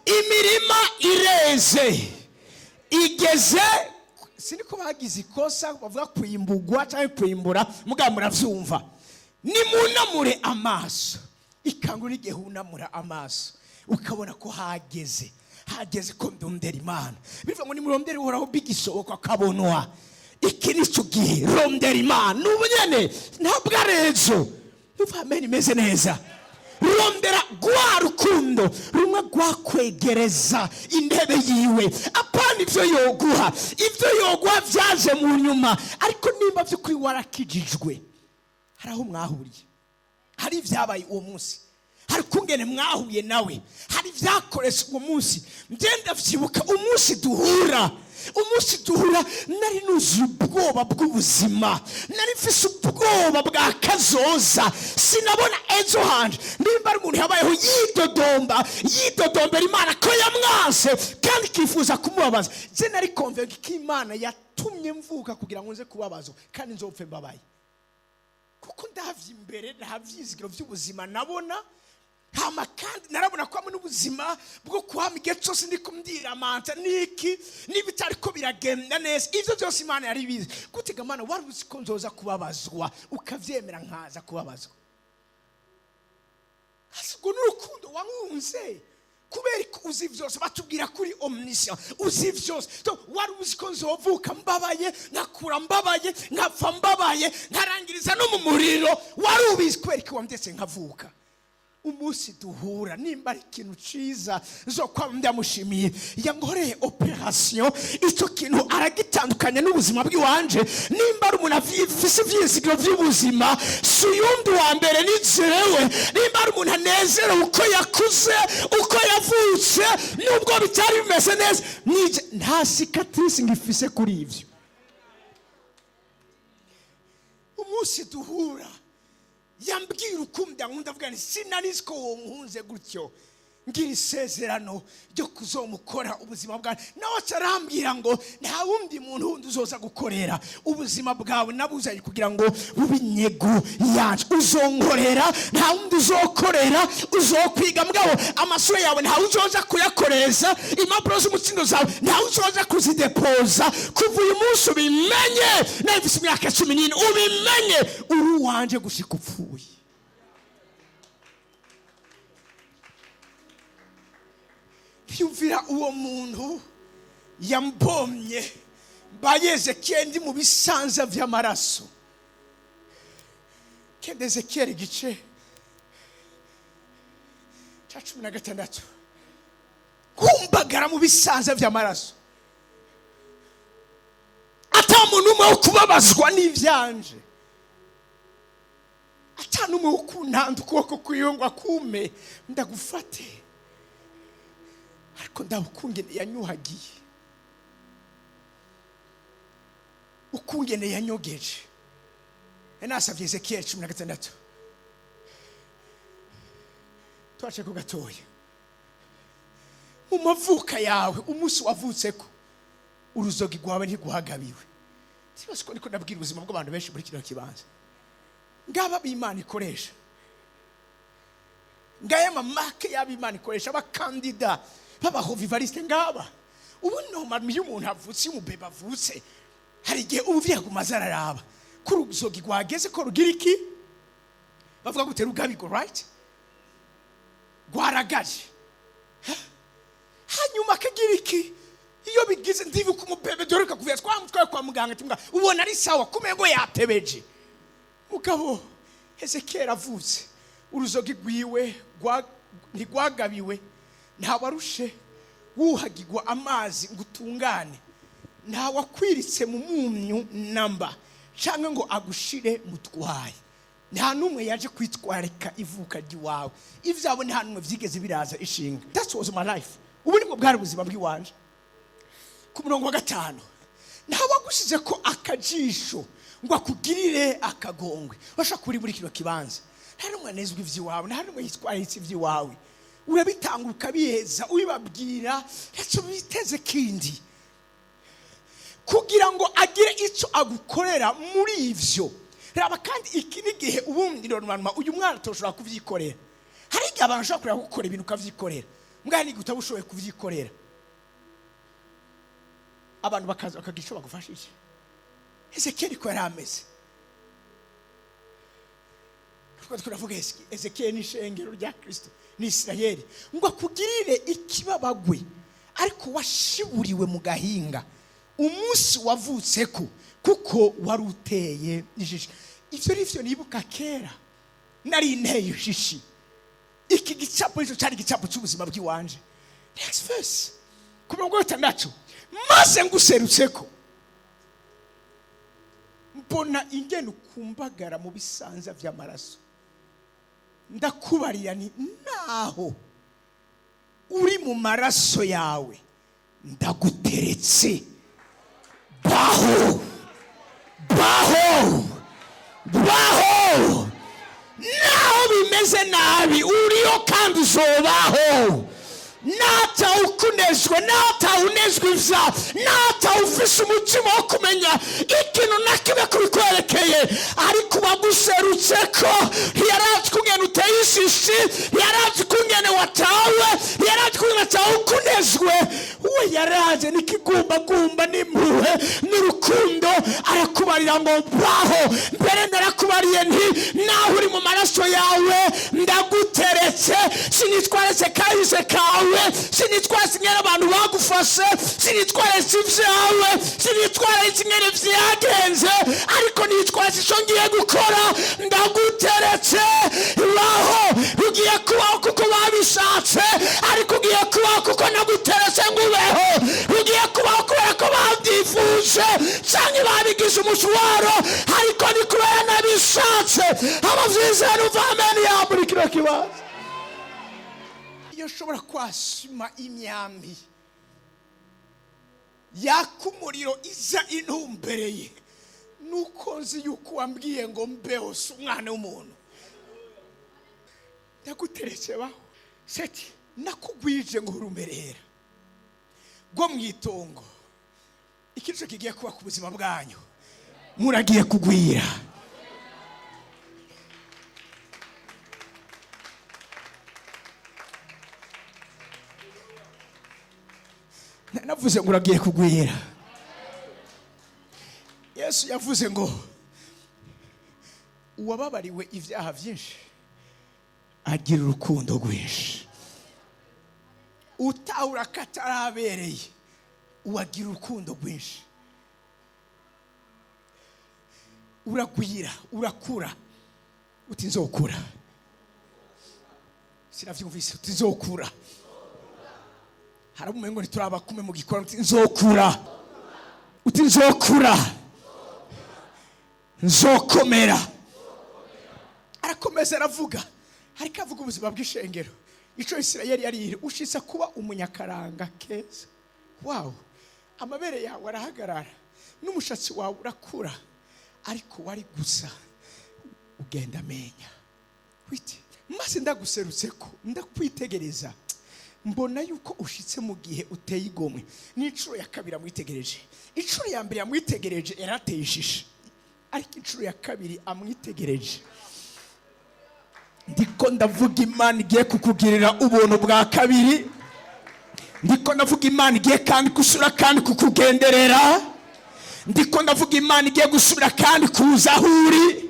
Imirima ireze igeze, siniko bagize ikosa bavuga kwimbugwa cyangwa kwimbura, mugabo muravyumva. Nimunamure amaso. Ikangura igihe unamura amaso ukabona ko hageze, hageze ko ndondera Imana. Bivuga ngo nimurondere Uhoraho bigishoboka akabonwa. Iki ni cyo gihe, rondera Imana n'ubu nyene, ntabwo ari ejo. Numva amen imeze neza. Rondera rwa rukundo rumwe rwakwegereza intebe yiwe, apana ibyo yoguha. Ibyo yoguha byaje mu nyuma, ariko nimba by'ukuri warakijijwe, hari aho mwahuriye, hari ibyabaye uwo munsi, hari ukungene mwahuye nawe, hari ibyakoresha uwo munsi. Ngenda vyibuka umunsi duhura, umunsi duhura nari nuzuye ubwoba bw'ubuzima, nari mfise ubwoba bwa kazoza, sinabona ejo hanje. Nimba ari umuntu yabayeho yidodomba, yidodombera Imana ko yamwanse kandi ikifuza kumubabaza, je nari convaincu ko Imana yatumye mvuka kugira ngo nze kubabazwa kandi nzopfe mbabaye, kuko ndavye imbere nta vyizigiro vy'ubuzima nabona. Hama kandi narabona ko hamwe n'ubuzima bwo kuhama igihe cyose ndi kumdiramanta niki n'ibitari ko biragenda neza, ivyo byose Imana yari ibizi. Gutega Mana, wari uzi ko nzoza kubabazwa ukavyemera nkaza kubabazwa. Ubwo n'urukundo wankunze kubera ko uzi vyose. Batubwira kuri omniscient, uzi vyose. So, wari uzi ko nzovuka mbabaye, nkakura mbabaye, nkapfa mbabaye, nkarangiriza no mu muriro. Wari ubizi, kubera ko wamdetse nkavuka. Umunsi duhura, nimba ari ikintu ciza zo kwa ndamushimiye, yankoreye operation, icyo kintu aragitandukanya n'ubuzima bw'iwanje. Nimba ari umuntu afise ivyizigiro vy'ubuzima, si uyundi wa mbere, ni jewe. Nimba ari umuntu anezerewe uko yakuze, uko yavutse, nubwo bitari bimeze neza, nije. Nta cicatrice ngifise kuri ivyo. Umunsi duhura yambwira ukunda nkunda, avuga nti sinari nzi ko wonkunze gutyo, ngira isezerano ryo kuzomukora ubuzima bwawe. Nawe acarambwira ngo nta wundi muntu wundi uzoza gukorera ubuzima bwawe, nabuzanye kugira ngo bube inyegu yacu. Uzonkorera, nta wundi uzokorera. Uzokwiga mugabo amasura yawe ntawe uzoza kuyakoreza, impapuro z'umutsindo zawe ntawe uzoza kuzidepoza. Kuva uyu munsi ubimenye, nawe mfise imyaka 14, ubimenye uri uwanje gushika upfuye. Yumvira uwo muntu yambomye mbaye Ezekiyeli ndi mu bisanza vy'amaraso. Kende Ezekiyeli igice ca 16, kumbagara mu bisanza vy'amaraso, ata muntu umwe wo kubabazwa n'ivyanje, ata n'umwe wo kuntanda ukuboko kwiwe ngo akume ndagufate. Ariko ndabukungene yanyuhagiye, ukungene yanyogeje. Nasavye Ezekiyeli 16, twace ku gatoya. Mu mavuka yawe, umunsi wavutseko, uruzogi rwawe ntiguhagabiwe. Sibazi ko niko ndabwira ubuzima bw'abantu benshi muri kino kibanza. Ngaba b'Imana ikoresha, ngaya mamake y'ab'Imana ikoresha, abakandida b'abahovivariste ngaba. Ubu noma iyo umuntu avutse, iyo umubebe avutse, hari igihe ubu vyagumaze araraba ko uruzogi rwageze ko rugira iki, bavuga gute, rugabigo, right, rwaragaje. Hanyuma akagira iki, iyo bigize ndibuka umubebe dore kakuvya twamutwaye kwa muganga, ati ubona ari sawa kumengo yatebeje. Mugabo Ezekiyeli avutse, uruzogi rwiwe ntigwagabiwe, ntawarushe wuhagirwa amazi ngo utungane, ntawakwiritse mu munyu namba canke ngo agushire mutwaye. Nta n'umwe yaje kwitwararika ivuka ry'iwawe, ivyabo nta n'umwe vyigeze biraza ishinga. That was my life. Ubu nibwo bwari ubuzima bw'iwanje. Ku murongo wa 5, ntawagushize ko akajisho ngo akugirire akagongwe. Bashaka kuri buri kino kibanza, nta n'umwe anezwa ivy'iwawe, nta n'umwe yitwararitse ivy'iwawe. Urabitanga ukabiheza, ubibabwira ntacyo biteze kindi kugira ngo agire icyo agukorera muri ivyo. Raba kandi iki ni igihe ubundi normalement uyu mwana atoshobora kuvyikorera. Hari igihe abantu bashobora kureba gukora ibintu ukavyikorera, mbwa ni utaba ushoboye kuvyikorera, abantu bakaza bakagira icyo bagufashije. Ezekiyeli ko yari ameze, kuko turavuga Ezekiyeli n'ishengero rya Kristo ni Isirayeli, ngo akugirire ikibabagwe ariko washiburiwe mu gahinga umunsi wavutseko, kuko wari uteye ijisho. Ivyo nivyo nibuka kera nari nteye ijisho. Iki gicapo nicyo cyari igicapo cy'ubuzima bw'iwanje. Next verse, ku 60: maze nguserutseko mbona ingene ukumbagara mu bisanza vy'amaraso, ndakubarira ni naho uri mu maraso yawe ndaguteretse. Baho, baho, baho! Naho bimeze nabi, uriyo kandi uzobaho. Nata ukunezwe, nata unezwe ivyawe, nata ufise umutima wo kumenya ikintu na kimwe kubikwerekeye, ariko uwaguserutse ko ntiyarazi ukungene uteye ishishi, ntiyarazi ukungene watawe, ntiyarazi ukungene atawe ukunezwe. We yaraje n'ikigumbagumba n'impuhwe n'urukundo, arakubarira ngo baho. Mbere narakubariye nti naho uri mu maraso yawe ndaguteretse. Sinitwaretse kahise kawe, sinitwaretse ingene abantu bagufashe, sinitwaretse ivyawe, sinitwaretse ingene vyagenze, ariko nitwaretse ico ngiye gukora. Ndaguteretse, baho. Ugiye kubaho kuko babishatse, ariko ugiye kubaho kuko naguteretse ngo ubeho. Ugiye kubaho kubera ko babyifuje canke babigize umushwaro, ariko ni kubera nabishatse. Abavyizera uva amen ya muri kino kibanza. Iyo ushobora kwasima imyambi yaka umuriro iza intumbereye, nuko nzi yuko wambwiye ngo mbeho si umwana w'umuntu. Ndaguteretse, baho. Seti nakugwije ngo urumerera rwo mu itongo. Iki nico kigiye kuba ku buzima bwanyu, muragiye kugwira. Navuze ngo uragiye kugwira. Yesu yavuze ngo uwababariwe ibyaha byinshi agira urukundo rwinshi, utahura ko atarabereye uwagira urukundo rwinshi. Uragwira, urakura. Uti nzokura. Sinavyumvise. Uti nzokura. Hari umengo ntiturabakume mu gikorwa. Uti nzokura, uti nzokura, nzokomera. Arakomeza aravuga, ariko avuga ubuzima bw'ishengero, ico Isirayeli yari iri. Ushitse kuba umunyakaranga keza, wow, amabere yawe arahagarara n'umushatsi wawe urakura, ariko wari gusa ugenda amenya witi. Maze ndaguserutse ko ndakwitegereza, mbona yuko ushitse mu gihe uteye igomwe. N'inshuro ya kabiri amwitegereje. Inshuro ya mbere yamwitegereje yarateye ishisha, ariko inshuro ya kabiri amwitegereje, ndiko ndavuga Imana igiye kukugirira ubuntu bwa kabiri. Ndiko ndavuga Imana igiye kandi gusura kandi kukugenderera. Ndiko ndavuga Imana igiye gusubira kandi kuza aho uri.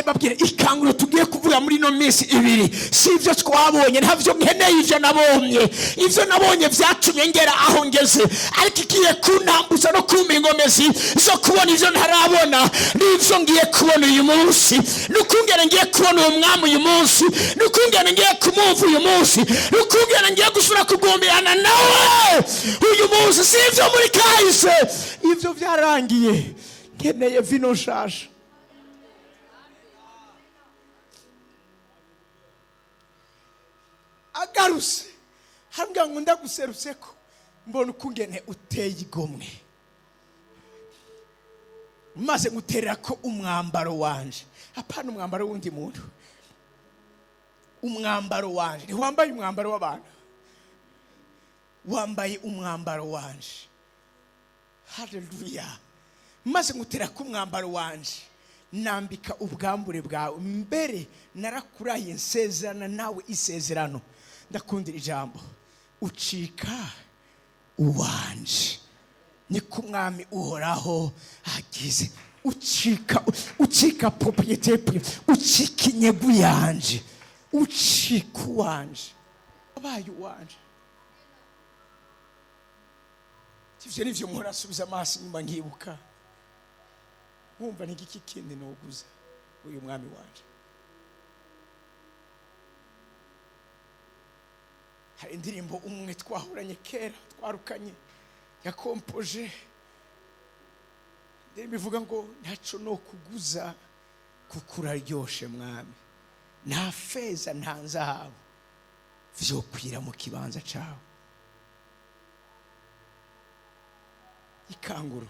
Babwire ikanguro tugiye kuvuga muri ino minsi ibiri si ibyo twabonye, ntabyo nkeneye. Ibyo nabonye, ibyo nabonye byatumye ngera aho ngeze, ariko igiye kuntambuza no kumpa ingomezi zo kubona ibyo ntarabona n'ibyo ngiye kubona uyu munsi, n'ukungene ngiye kubona uwo mwami uyu munsi, n'ukungene ngiye kumwumva uyu munsi, n'ukungene ngiye gusubira kugumbirana nawe uyu munsi. Si ibyo muri kahise, ibyo byarangiye. Nkeneye vino nshasha. Agarutse hambwira ngo ndaguserutse ko mbona ukungene uteye igomwe, maze nguterera ko umwambaro wanje, apana umwambaro w'undi muntu. Umwambaro wanje, ntiwambaye umwambaro w'abantu, wambaye umwambaro wanje. Haleluya! Maze ngutera ku mwambaro wanje, nambika ubwambure bwawe. Mbere narakurahiye, nsezerana nawe isezerano. Ndakundira ijambo "ucika uwanje", niko Umwami Uhoraho agize. Ucika propriété privée, ucika inyegu yanje, ucika uwanje, wabaye uwanje. Ivyo nivyo mpora asubiza amaso inyuma nkibuka, nkumva ntigiki kindi noguza uyu Mwami wanje. Hari indirimbo umwe twahuranye kera, twarukanye, yakompoje, indirimbo ivuga ngo "Ntaco no kuguza kuko uraryoshe Mwami, nta feza nta nzahabu vyokwira mu kibanza cawe." Ikanguro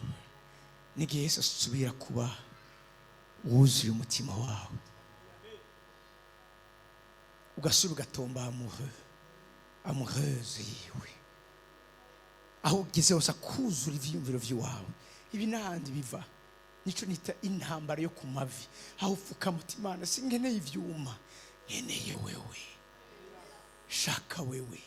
n'igihe Yesu asubira kuba wuzuye umutima wawe, ugasubira ugatomba amoureux, amoureuse yiwe. Aho ugeze hose akuzura ivyiyumviro vy'iwawe. Ibi n'ahandi biva, nico nita intambara yo ku mavi, aho upfukama uti: "Imana, sinkeneye ivyuma, nkeneye wewe, shaka wewe.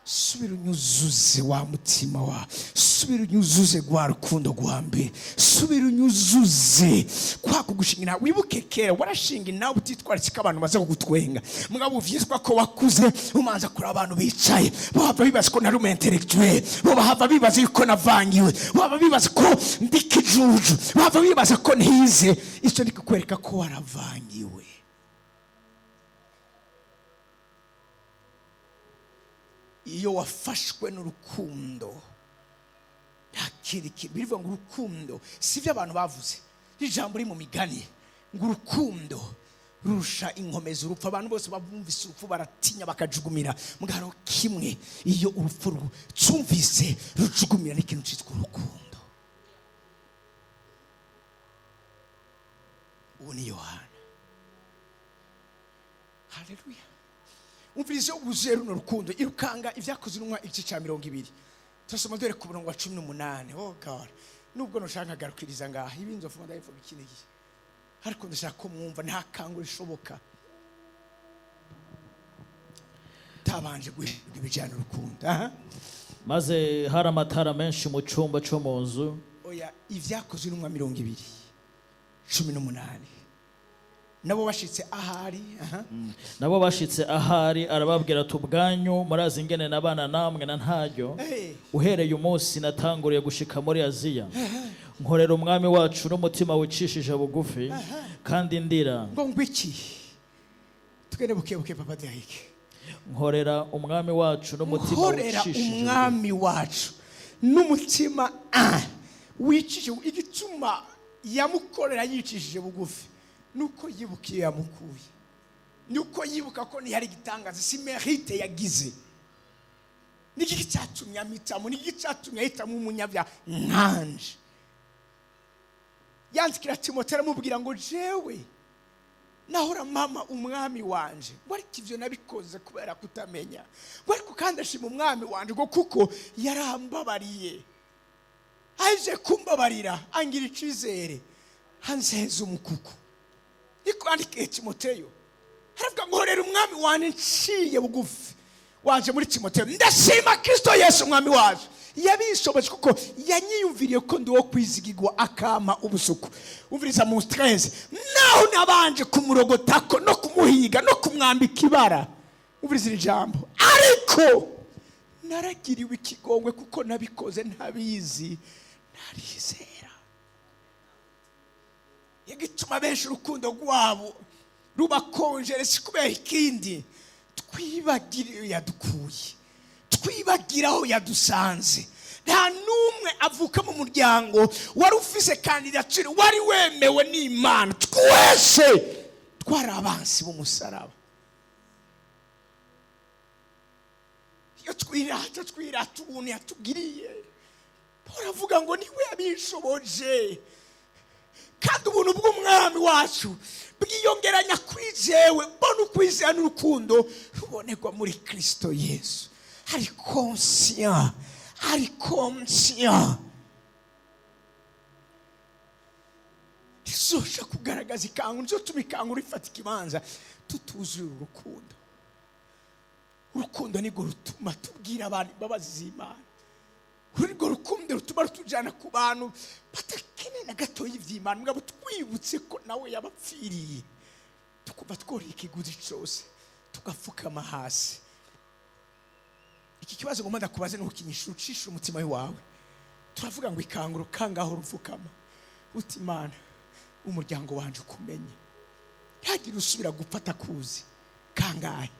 Subira unyuzuze wa mutima wa, subira unyuzuze rwa rukundo rwa mbere, subira unyuzuze kwa kugushinga." Nawe wibuke kera warashinga nawe utitwaritse ko abantu baza kugutwenga. Mugabo uvyizwa ko wakuze, umanza kuri abantu bicaye bo bava bibaza ko nari umu intellectuel, bo bahava bibaza yuko navangiwe, bo bava bibaza ko ndi kijuju, bava bibaza ko ntize. Icyo ni kukwereka ko waravangiwe. Iyo wafashwe n'urukundo, nta kindi kintu birivuga ngo urukundo. Si ibyo abantu bavuze, ijambo riri mu Migani ngo "Urukundo rurusha inkomezi urupfu." Abantu bose bumvise urupfu baratinya, bakajugumira. Mugabo kimwe iyo urupfu rucumvise rujugumira n'ikintu cyitwa urukundo. Ubu ni Yohana. Haleluya! Umvirize, wuzuye runo rukundo, irukanga. Ibyakozwe Intumwa, igice cya 20, turasoma dore ku murongo wa 18. Oh God, nubwo nushaka nkagarukiriza ngaha, ibi nzovuga ndabivuga ikindi gihe, ariko ndashaka ko mwumva nta kangura ishoboka utabanje guhindurwa ibijyanye n'urukundo. Aha. Maze hari amatara menshi mu cyumba cyo mu nzu. Oya, Ibyakozwe Intumwa 20:18. Nabo bashitse ahari, aha. Nabo bashitse ahari, arababwira ati: "Ubwanyu murazi ingene nabana namwe na ntaryo uhereye umunsi natanguriye gushika muri Aziya, nkorera Umwami wacu n'umutima wicishije bugufi kandi ndira." Ngo ngwiki? Tugende buke buke, papa Derek. Nkorera Umwami wacu n'umutima Nkorera wicishije bugufi. Umwami wacu n'umutima wicishije. Igituma yamukorera yicishije bugufi nuko yibuka iyo yamukuye, nuko yibuka ko ntihari igitangaza, si mérite yagize. Niki cyatumye amhitamo? Niki cyatumye ahitamo umunyabyaha nkanje? Yandikira Timote, aramubwira ngo: "Jewe nahora mama Umwami wanje ngo, ariko ivyo nabikoze kubera kutamenya ngo, ariko kandi ashima Umwami wanje ngo kuko yarambabariye, aje kumbabarira angira icizere, hanzeza umukuku." Niko yandikiye Timoteyo, aravuga ngo: "Horera Umwami wanje nciye bugufi waje muri Timoteyo. Ndashima Kristo Yesu Umwami wacu yabishoboje, kuko yanyiyumviriye ko ndi uwo kwizigirwa, akampa ubusuku." Umviriza mu 13: "Naho nabanje kumurogotako no kumuhiga no kumwambika ibara." Umviriza iri jambo: "Ariko naragiriwe ikigongwe kuko nabikoze ntabizi, narizera." Igituma benshi urukundo rwabo rubakonjere si kubera ikindi, twibagira iyo yadukuye, twibagira aho yadusanze. Nta n'umwe avuka mu muryango wari ufise candidature, wari wemewe n'Imana. Twese twari abansi b'umusaraba. Iyo twirata, twirata ubuntu yatugiriye. Paul avuga ngo niwe yabishoboje. Kandi ubuntu bw'Umwami wacu bwiyongeranya kuri jewe, mbona ukwizera n'urukundo rubonerwa muri Kristo Yesu. Ari conscient, ari conscient. Ntizosha kugaragaza ikangu, ntizotuma ikangu rifata ikibanza tutuzuye urukundo. Urukundo nirwo rutuma tubwira abantu imbabazi z'Imana. Urwo rukundo rutuma rutujyana ku bantu batakeneye na gatoya iby'Imana, mugabo twibutse ko nawe yabapfiriye, tukumva tworoheye ikiguzi cyose, tugapfukama hasi. Iki kibazo ngomba ndakubaze ni ukinyisha ucisha umutima wawe. Turavuga ngo ikanguro kangaho rupfukama uti Imana umuryango wanje ukumenye, ntihagire usubira gupfa atakuzi. Kangahe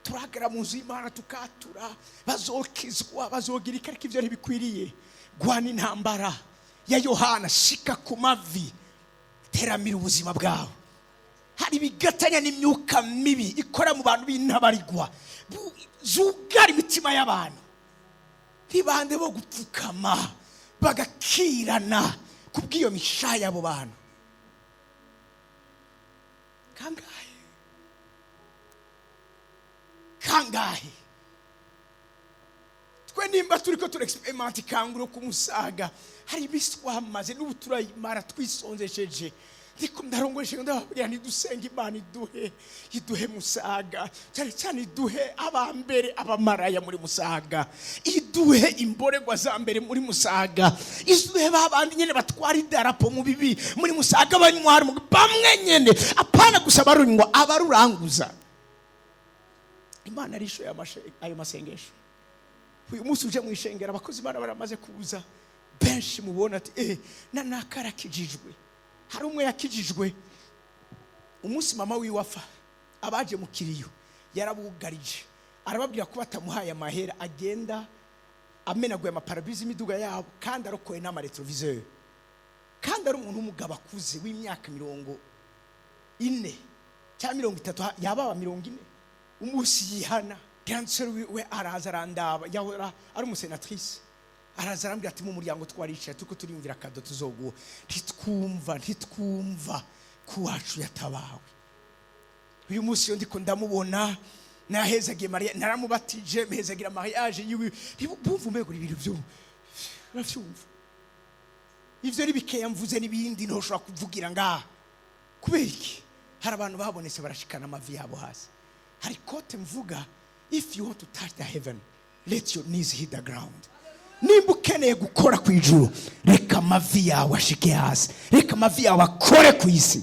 turagara mu nzu y'Imana tukatura, bazokizwa, bazogira iki, ariko ibyo ntibikwiriye. Gwana intambara ya Yohana, shika ku mavi, teramira ubuzima bwawe. Hari ibigatanya n'imyuka mibi ikora mu bantu b'intabarigwa, zugara imitima y'abantu. Ntibande bo gupfukama bagakirana kubw'iyo mishaya y'abo bantu. Kangahe kangahe twe nimba turiko turexperimenta ikanguro ku Musaga, hari iminsi twamaze n'ubu turayimara twisonzesheje. Ndiko ndarongoje ndababwira ntidusenga Imana iduhe, iduhe Musaga, cyane cyane iduhe abambere abamaraya muri Musaga, iduhe imboregwa za mbere muri Musaga, iduhe babandi nyene batwara idarapo mu bibi muri Musaga, abanywara bamwe nyene, apana gusa barunywa, abaruranguza. Imana arishoye ayo masengesho. Uyu munsi uje mu ishengero abakozi Imana baramaze kuza benshi, mubona ati na nakarakijijwe. Hari umwe yakijijwe umunsi mama wiwe afa, abaje mu kiriyo yarabugarije, arababwira ko batamuhaye amahera agenda amenaguye amaparabizi imiduga yabo, kandi arokoye n'amaretroviseur, kandi ari umuntu w'umugabo akuze w'imyaka 40 cyangwa 30, yababa 40. Umunsi yihana grande we araza arandaba, yahora ari umusenatrice, araza arambwira ati mu muryango twaricaye turiko turiyumvira kado tuzoguha, ntitwumva ko wacu yatabawe. Uyu munsi yo ndiko ndamubona, nahezagiye Maria, naramubatije, mpezagira mariage yiwe, bumva umego ibintu byo uravyumva. Ivyo ari bikeya mvuze n'ibindi ntoshobora kuvugira ngaha. Kubera iki? Hari abantu babonetse barashikana amavi yabo hasi. Hari kote mvuga, if you want to touch the heaven, let your knees hit the ground. Nimba ukeneye gukora ku ijuru, reka amavi yawe ashike hasi, reka amavi yawe akore ku isi.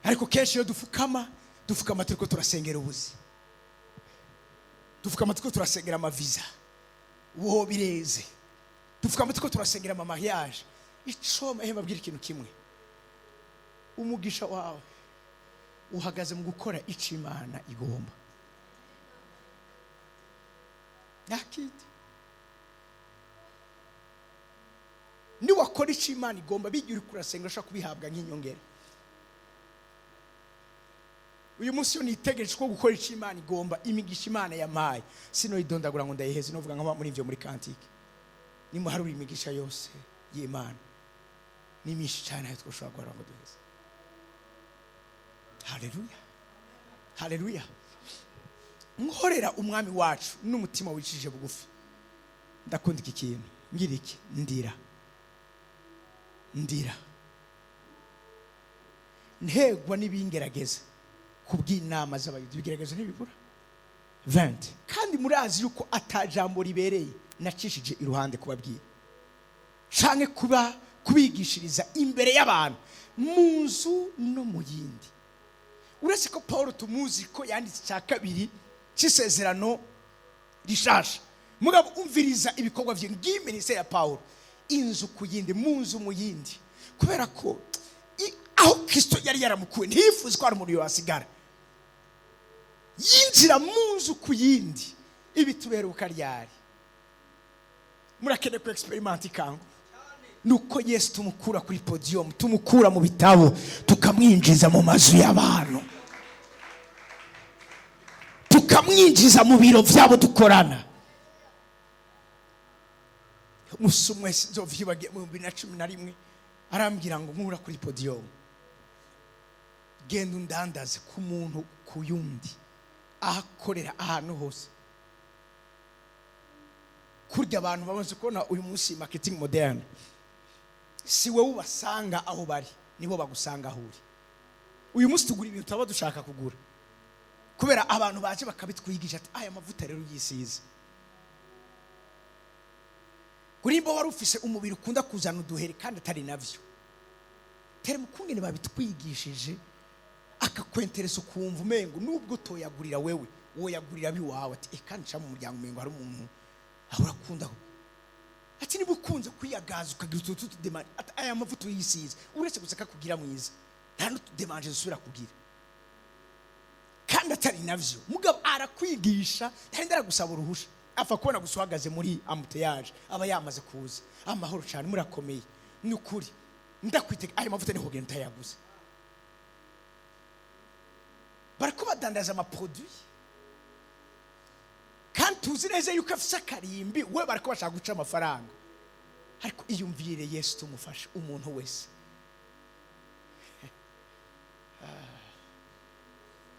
Ariko kenshi iyo dufukama, dufukama turiko turasengera ubuzi, dufukama turiko turasengera amaviza, uwo bireze, dufukama turiko turasengera ama mariage. Ico mbabwira ikintu kimwe, umugisha wawe uhagaze mu gukora icyo Imana igomba. Nakiti niwakora icyo Imana igomba, bijya uri kurasenga ushaka kubihabwa nk'inyongera. Uyu munsi yo nitegereje ko gukora icyo Imana igomba, imigisha Imana yampaye sinoyidondagura ngo ndayiheze, novuga nka muri ivyo muri kantike nimuharura imigisha yose y'Imana ni myinshi cyane ayo twoshobora guharura ngo duheze. Haleluya, haleluya. Nkorera Umwami wacu n'umutima wicishije bugufi. Ndakunda iki kintu, ngira iki, ndira ndira ntegwa n'ibingerageza kubw'inama z'abayuda. Ibigeragezo ntibibura 20. Kandi murazi yuko atajambo ribereye nacishije iruhande kubabwira canke kuba kubigishiriza imbere y'abantu mu nzu no mu yindi. Uretse ko Paul tumuzi ko yanditse cya kabiri cy'isezerano rishasha, mugabo umviriza ibikorwa vye ngiministeri ya Paul, inzu ku yindi, mu nzu mu yindi, kubera ko aho Kristo yari yaramukuye ntiyifuza ko hari umuntu yohasigara. Yinjira mu nzu ku yindi. Ibi tuberuka ryari? Murakeneye ku experiment ikangu nuko Yesu tumukura kuri podium, tumukura mu bitabo, tukamwinjiza mu mazu y'abantu, tukamwinjiza mu biro byabo dukorana. Musi umwe sinzovyibagiye, mu 2011, arambwira ngo nkura kuri podium, genda undandaze ku muntu ku yundi, ahakorera ahantu hose. Kurya abantu bamaze kubona uyu munsi marketing moderne, si wowe ubasanga aho bari, nibo bagusanga aho uri. Uyu munsi tugura ibintu tuba dushaka kugura kubera abantu baje bakabitwigisha, ati aya mavuta rero uyisize kurimba wari ufise umubiri ukunda kuzana uduheri kandi atari navyo, tere mukungene babitwigishije akakwenteresa, ukumva umengo nubwo utoyagurira wewe woyagurira abiwawe, ati eka nca mu muryango umengo hari umuntu ahora akunda, ati niba ukunze kwiyagaza ukagira utuntu tw'utudemanje, ati aya mavuta uyisize uretse gusa akakugira mwiza, nta n'utudemanje dusubira kugira kandi atari navyo. Mugabo arakwigisha, ntari aragusaba uruhusha, apfa kubona gusa uhagaze muri embouteillage aba yamaze kuza. Amahoro cyane, murakomeye, ni ukuri ndakwitega, ayo mavuta niho ugenda utayaguze. Bariko badandaza amaproduit kandi tuzi neza yuko afise akarimbi, we bariko bashaka guca amafaranga. Ariko iyumvire Yesu tumufashe umuntu wese.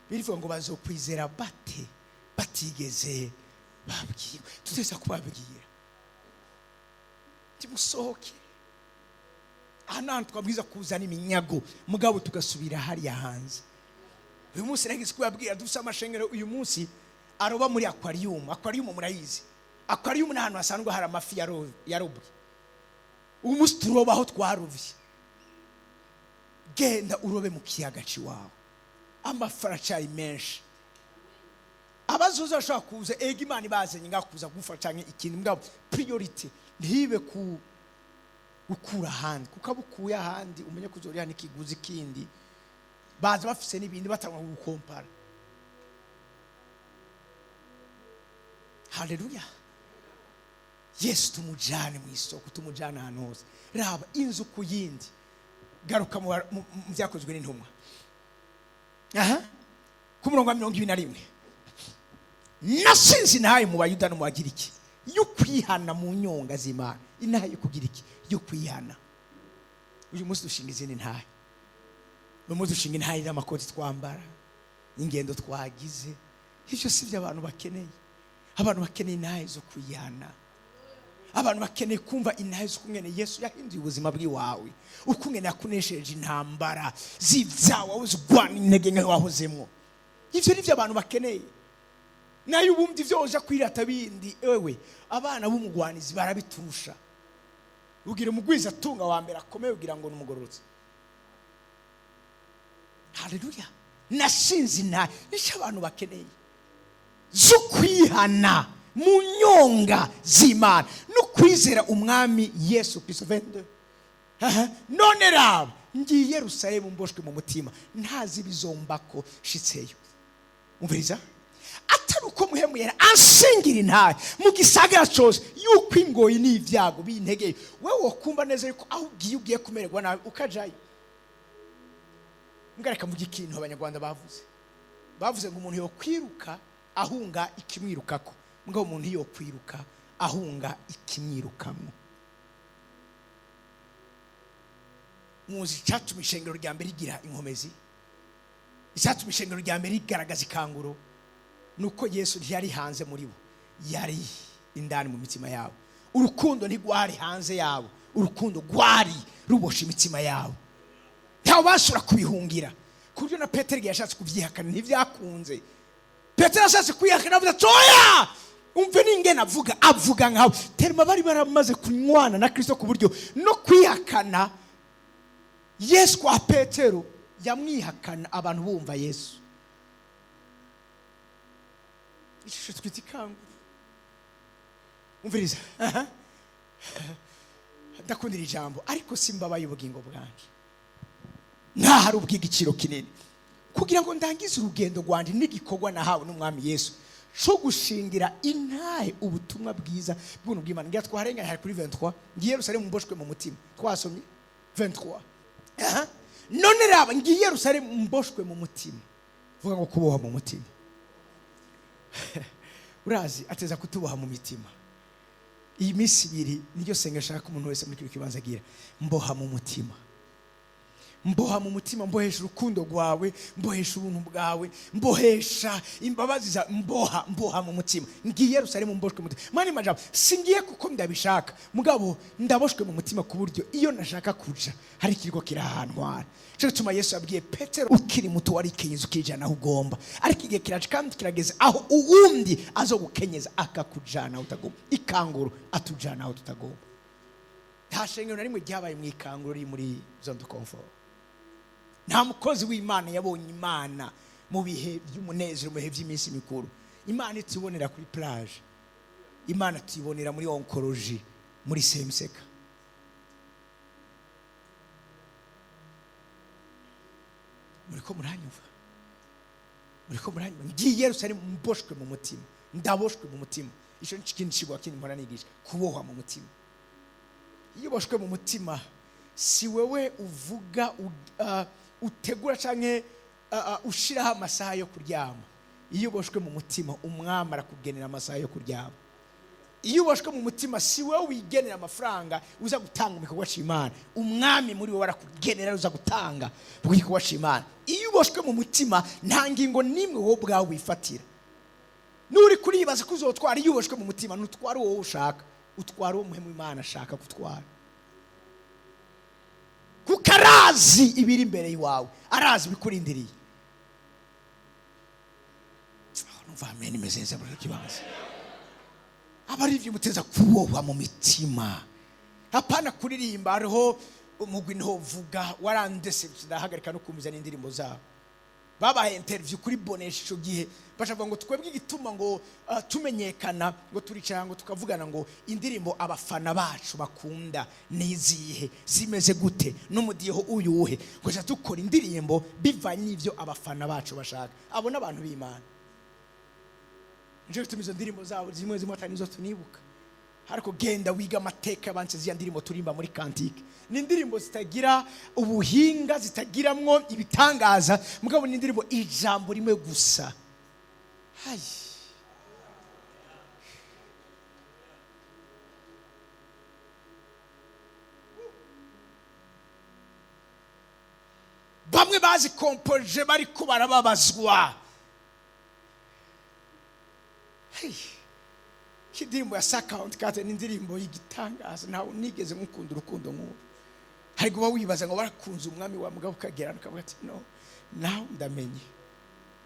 Birivuga ngo bazokwizera bate batigeze babwiwe? Tuteza kubabwira timusohoke aha n'ahantu twabwiza kuzana iminyago, mugabo tugasubira hariya hanze. Uyu munsi nageze kubabwira, dufise amashengero uyu munsi aroba muri aquarium. Aquarium murayizi? Aquarium ni ahantu hasanzwe hari amafi yarobwe. Uyu munsi turoba aho twarovye. Genda urobe mu kiyaga ciwawe, amafi aracari menshi. Abazoza bashobora kuza, ega Imana ibazanye ngaho kuza gufa canke ikintu, mugabo priority ntibe ku gukura ahandi, kuko abo ukuye ahandi umenye ko uzoriha n'ikiguzi kindi, baza bafise n'ibindi batangwa kugukompara. Haleluya. Yesu tumujane mu isoko, tumujane ahantu hose. Raba inzu ku yindi. Garuka mu byakozwe n'intumwa, aha ku murongo wa 21. Nasinze intahe mu Bayuda no mu Bagiriki yo kwihana mu nyonga z'Imana. Intahe yo kugira iki? Yo kwihana. Uyu munsi dushinga izindi ntahe. Uyu munsi dushinga intahe z'amakoti twambara, ingendo twagize. Ivyo si byo abantu bakeneye. Abantu bakeneye intahe zo kwihana. Abantu bakeneye kumva intahe z'ukungene Yesu yahinduye ubuzima bw'iwawe, ukungene yakunesheje intambara z'ibyaha wahoze urwana, intege nke wahozemwo. Ivyo nivyo abantu bakeneye. Nayo ubundi ivyo woja kwirata bindi, ewe abana b'umugwanizi barabiturusha. Ugira umugwiza atunga wa mbere akomeye, ugira ngo ni umugororotsi. Haleluya. Nashinze intahe, nicyo abantu bakeneye, zo kwihana mu nyonga z'Imana no kwizera umwami Yesu Kristo. 22. Aha. None raba ngiye i Yerusalemu mboshwe mu mutima, ntazi ibizombako shitseyo. Umviriza, atari uko Mpwemu Yera anshingira intahe mu gisagara cose yuko ingoyi n'ibyago bintegeye. Wewe wokumva neza yuko aho ugiye ugiye kumererwa nabi ukajayo? Mbwa mvuge ikintu Abanyarwanda bavuze. Bavuze ngo umuntu yokwiruka ahunga ikimwirukako, mbwa umuntu yokwiruka ahunga ikimwirukamwo. Muzi icatuma ishengero rya mbere rigira inkomezi, icatuma ishengero rya mbere rigaragaza ikanguro, nuko Yesu ntiyari hanze muri bo, yari indani mu mitima yabo. Urukundo ntigwari hanze yabo, urukundo rwari ruboshe imitima yabo, ntawe bashobora kubihungira. Ku buryo na Petero igihe yashatse kubyihakana ntibyakunze. Petero yashatse kwihakana, avuga ati oya, umve n'ingene avuga, avuga nkawe terima. Bari baramaze kunywana na Kristo ku buryo no kwihakana Yesu kwa Petero yamwihakana abantu bumva Yesu. Ishusho twita ikanguru. Umviriza, aha. Ndakundira ijambo, ariko simbabaye ubugingo bwanjye ntahari ubw'igiciro kinini, kugira ngo ndangize urugendo rwanjye n'igikorwa nahawe n'umwami Yesu cyo gushingira intahe ubutumwa bwiza bw'ubuntu bw'Imana. Ngira twaharenganye, hari kuri 23. Ngiye Yerusalemu mboshwe mu mutima. Twasomye 23. Aha. None raba ngiye Yerusalemu mboshwe mu mutima. Vuga ngo kuboha mu mutima. Urazi ateza kutuboha mu mitima. Iyi minsi ibiri niryo senga nshaka umuntu wese muri kino kibanza agira. Mboha mu mutima, mboha mu mutima, mbohesha urukundo rwawe, mbohesha ubuntu bwawe, mbohesha imbabazi zawe, mboha, mboha mu mutima. Ngiye Yerusalemu mboshwe mu mutima. Mani majambo, singiye kuko ndabishaka, mugabo ndaboshwe mu mutima ku buryo iyo nashaka kuja hari ikiriko kirahantwara. Cyo gituma Yesu yabwiye Petero, ukiri muto warikenyeza ukijana aho ugomba, ariko igihe kiraje kandi kirageze aho uwundi azogukenyeza akakujana aho utagomba. Ikanguro atujana aho tutagomba. Nta shengero na rimwe ryabaye mu ikanguro riri muri zone de confort. Nta mukozi w'Imana yabonye Imana mu bihe by'umunezero, mu bihe by'iminsi mikuru. Imana itubonera kuri plage, Imana tuyibonera muri oncologie, muri semseka. Muriko muranyumva? Muriko muranyumva? Ngiye Yerusalemu mboshwe mu mutima, ndaboshwe mu mutima. Ico ni ikindi cigwa kindi mpora nigisha, kubohwa mu mutima. Iyo uboshwe mu mutima, si wewe uvuga utegura canke ushiraho amasaha yo kuryama. Iyo uboshwe mu mutima, umwami arakugenera amasaha yo kuryama. Iyo uboshwe mu mutima, si wewe wigenera amafaranga uza gutanga mu gikorwa c'Imana, umwami muri wowe arakugenera uza gutanga mu gikorwa c'Imana. Iyo uboshwe mu mutima, nta ngingo n'imwe wowe ubwawe wifatira. Nuri kuribaza ko uzotwara, iyo uboshwe mu mutima ntutwara uwo ushaka, utwara uwo muhemu Imana ashaka gutwara. Kuko arazi ibiri imbere iwawe, arazi ibikurindiriye. Numva amen imeze neza muri kibanza. Abari ivyo muteza kubohwa mu mitima. Hapana kuririmba hariho umugwi ntovuga warandese ndahagarika no kumviza n'indirimbo zabo. Babaye interview kuri Bonesha ico gihe, bashavuga ngo twebwe igituma ngo tumenyekana, ngo turicara ngo tukavugana ngo indirimbo abafana bacu bakunda nizihe, zimeze gute, n'umudiho uyuhe, ngo ja dukora indirimbo bivanye n'ivyo abafana bacu bashaka. Abo n'abantu b'Imana. Nje gutuma izo ndirimbo zabo zimwe zimwe atari nizo tunibuka. Ariko genda wiga amateka y'abantu ziriya ndirimbo turimba muri kantike. Ni indirimbo zitagira ubuhinga, zitagiramwo ibitangaza, mugabo ni indirimbo ijambo rimwe gusa. Hayi. Bamwe bazikompoje bariko barababazwa. Hey. Indirimbo ya Sakaunt Kate ni indirimbo y'igitangaza, ntawe nigeze mukunda urukundo nk'uru. Hari kuba wibaza ngo barakunze umwami wa mugabo ukagera ukavuga ati no, nawe ndamenye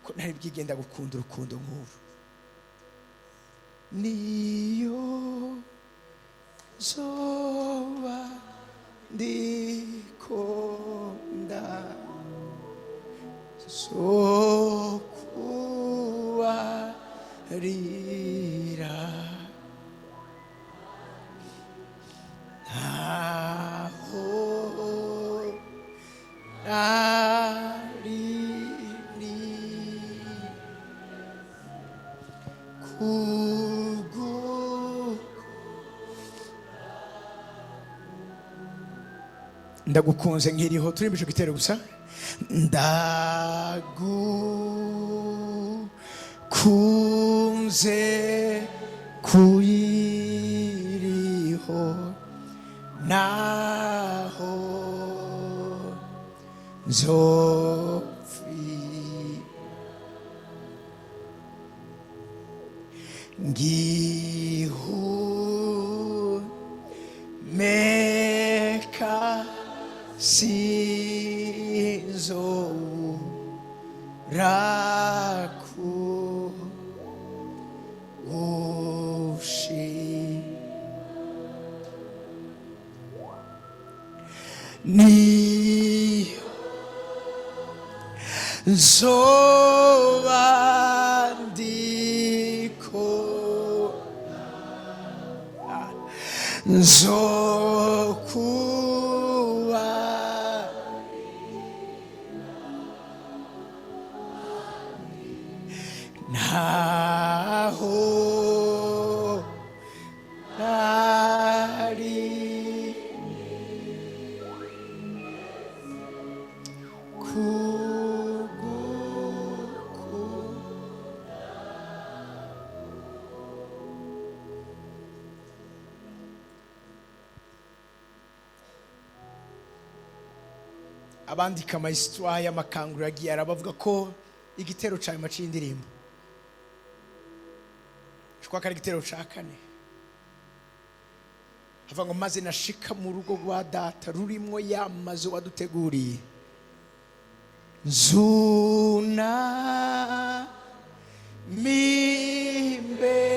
ko ntari bwigenda gukunda urukundo nk'uru. Niyo zoba ndikonda sokuwa rira aho ari kugu. Ndagukunze nkiriho, turimbishe igitero gusa. Ndagukunze kuyiriho naho nzopfi ngihumeka sinzobura kugushima. Ni zoba ndiko nzokuba naho nari kuguku. Abandika amahistoire y'amakanguro yagiye arabavuga ko igitero cya nyuma cy'indirimbo ko ari igitero cya kane, havuga ngo maze nashika mu rugo rwa data rurimwo ya mazu waduteguriye, nzuna mimbere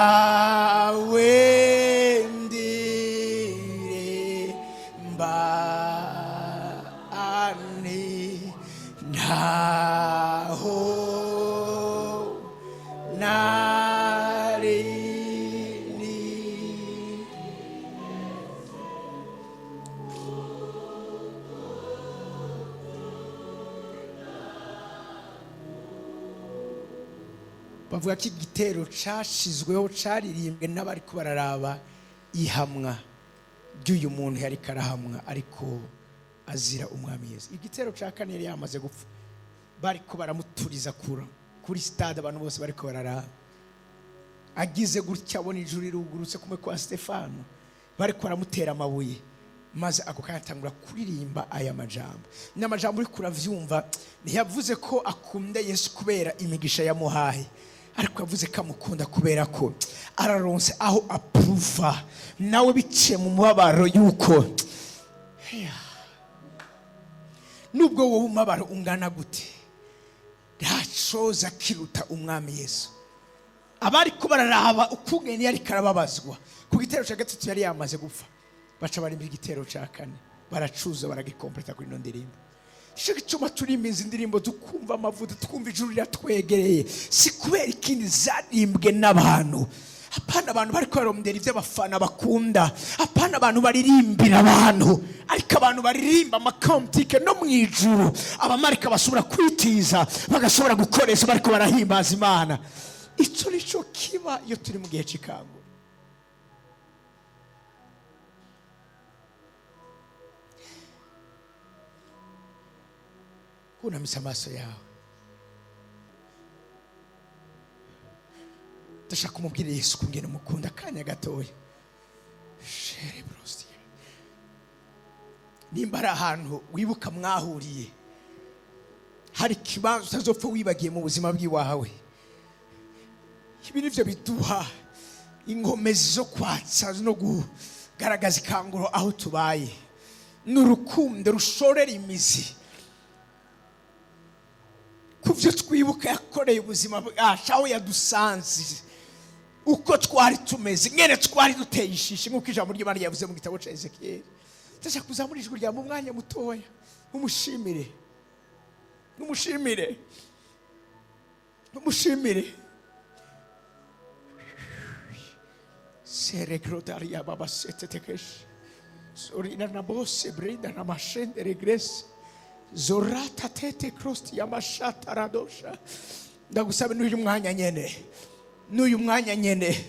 zawe ndire mbani ntaho nari ni. Bavuga ko igitero cashizweho caririmbwe n'abariko bararaba ihamwa ry'uyu muntu yari karahamwa ariko azira umwami Yesu. Igitero ca kane yari yamaze gupfa, bariko baramuturiza kura kuri stade, abantu bose bariko bararaba. Agize gutya abona ijuru rirugurutse kumwe kwa Stefano, bariko baramutera amabuye, maze ako kanya atangura kuririmba aya majambo. Ni amajambo uriko uravyumva, ntiyavuze ko akunda Yesu kubera imigisha yamuhaye, ariko yavuze ko amukunda kubera ko araronse aho apruva nawe biciye mu mubabaro, yuko nubwo wowe umubabaro ungana gute, ntacoza kiruta umwami Yesu. Abariko bararaba ukungene yariko arababazwa ku gitero cya gatatu yari yamaze gupfa, baca barimba igitero cya kane, baracuza baragikompleta kuri ino ndirimbo. Ico gituma turimba izi ndirimbo tukumva amavuta, twumva ijuru riratwegereye, si kubera ikindi zarimbwe n'abantu. Apana abantu bariko barondera ivyo abafana bakunda, apana abantu baririmbira abantu, ariko abantu baririmba amakontike no mu ijuru abamarika bashobora kwitiza bagashobora gukoresha bariko barahimbaza Imana. Ico nico kiba iyo turi mu gihe c'ikango. Kunamitse amaso yawe, ndashaka kumubwira Yesu kungena umukunda akanya gatoya. Shere brosti, nimba ari ahantu wibuka mwahuriye, hari ikibanza utazopfa wibagiye mu buzima bw'iwawe, ibi nivyo biduha inkomezi zo kwatsa no kugaragaza ikanguro aho tubaye. Ni urukundo rushorera imizi ku byo twibuka yakoreye ubuzima bwacu, aho yadusanze, uko twari tumeze, mwene twari duteye ishishi, nk'uko ijambo ry'Imana ryavuze mu gitabo cya Ezekiyeli. Ndashaka kuzamura ijwi ryawe mu mwanya mutoya, umushimire, umushimire, umushimire. Seregrodaria baba setetekesh zorina na bose brida na mashende regress zorata tete krosti yamashata radosha. Ndagusaba n'uyu mwanya nyene, n'uyu mwanya nyene,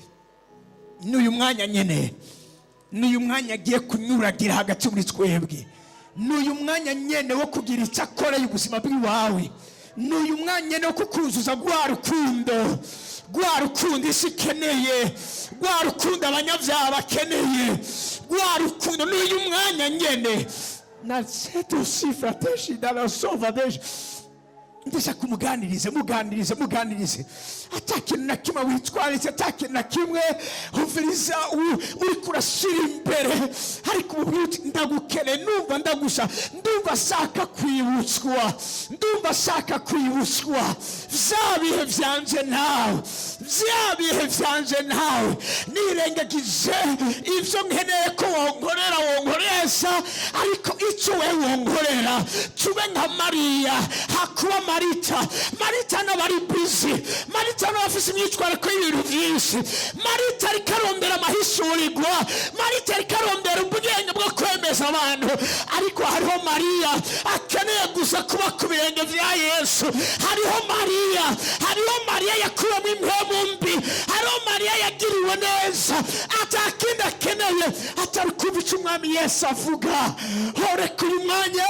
n'uyu mwanya nyene, n'uyu mwanya agiye kunyuragira hagati muri twebwe, n'uyu mwanya nyene wo kugira icyo akoreye ubuzima bw'iwawe, n'uyu mwanya nyene wo kukuzuza rwa rukundo, rwa rukundo isi ikeneye, rwa rukundo abanyabyaha bakeneye, rwa rukundo. N'uyu mwanya nyene na seto sifra teshi dala sova deshi. Ndashaka umuganirize, muganirize, muganirize, ata kintu na kimwe witwaritse, ata kintu na kimwe umviriza uriko urashira imbere, ariko umubwire uti ndagukeneye, numva ndagusha, ndumva ashaka kwibutswa, ndumva ashaka kwibutswa vya bihe vyanje nawe, vya bihe vyanje nawe, nirengagije ivyo nkeneye ko wonkorera, wonkoresha, ariko ico wewe wonkorera, tube nka Mariya hakuba Marita. Marita n'abari busy, Marita n'abafise imyitwariko y'ibintu vyinshi, Marita ariko arondera amahishurirwa, Marita ariko arondera ubwenge bwo kwemeza abantu, ariko hariho Mariya akeneye gusa kuba ku birenge vya Yesu. Hariho Mariya, hariho Mariya yakuwemo impwemu mbi, hariho Mariya yagiriwe neza, atakindi akeneye atari kumva ico umwami Yesu avuga. Horeka uyu mwanya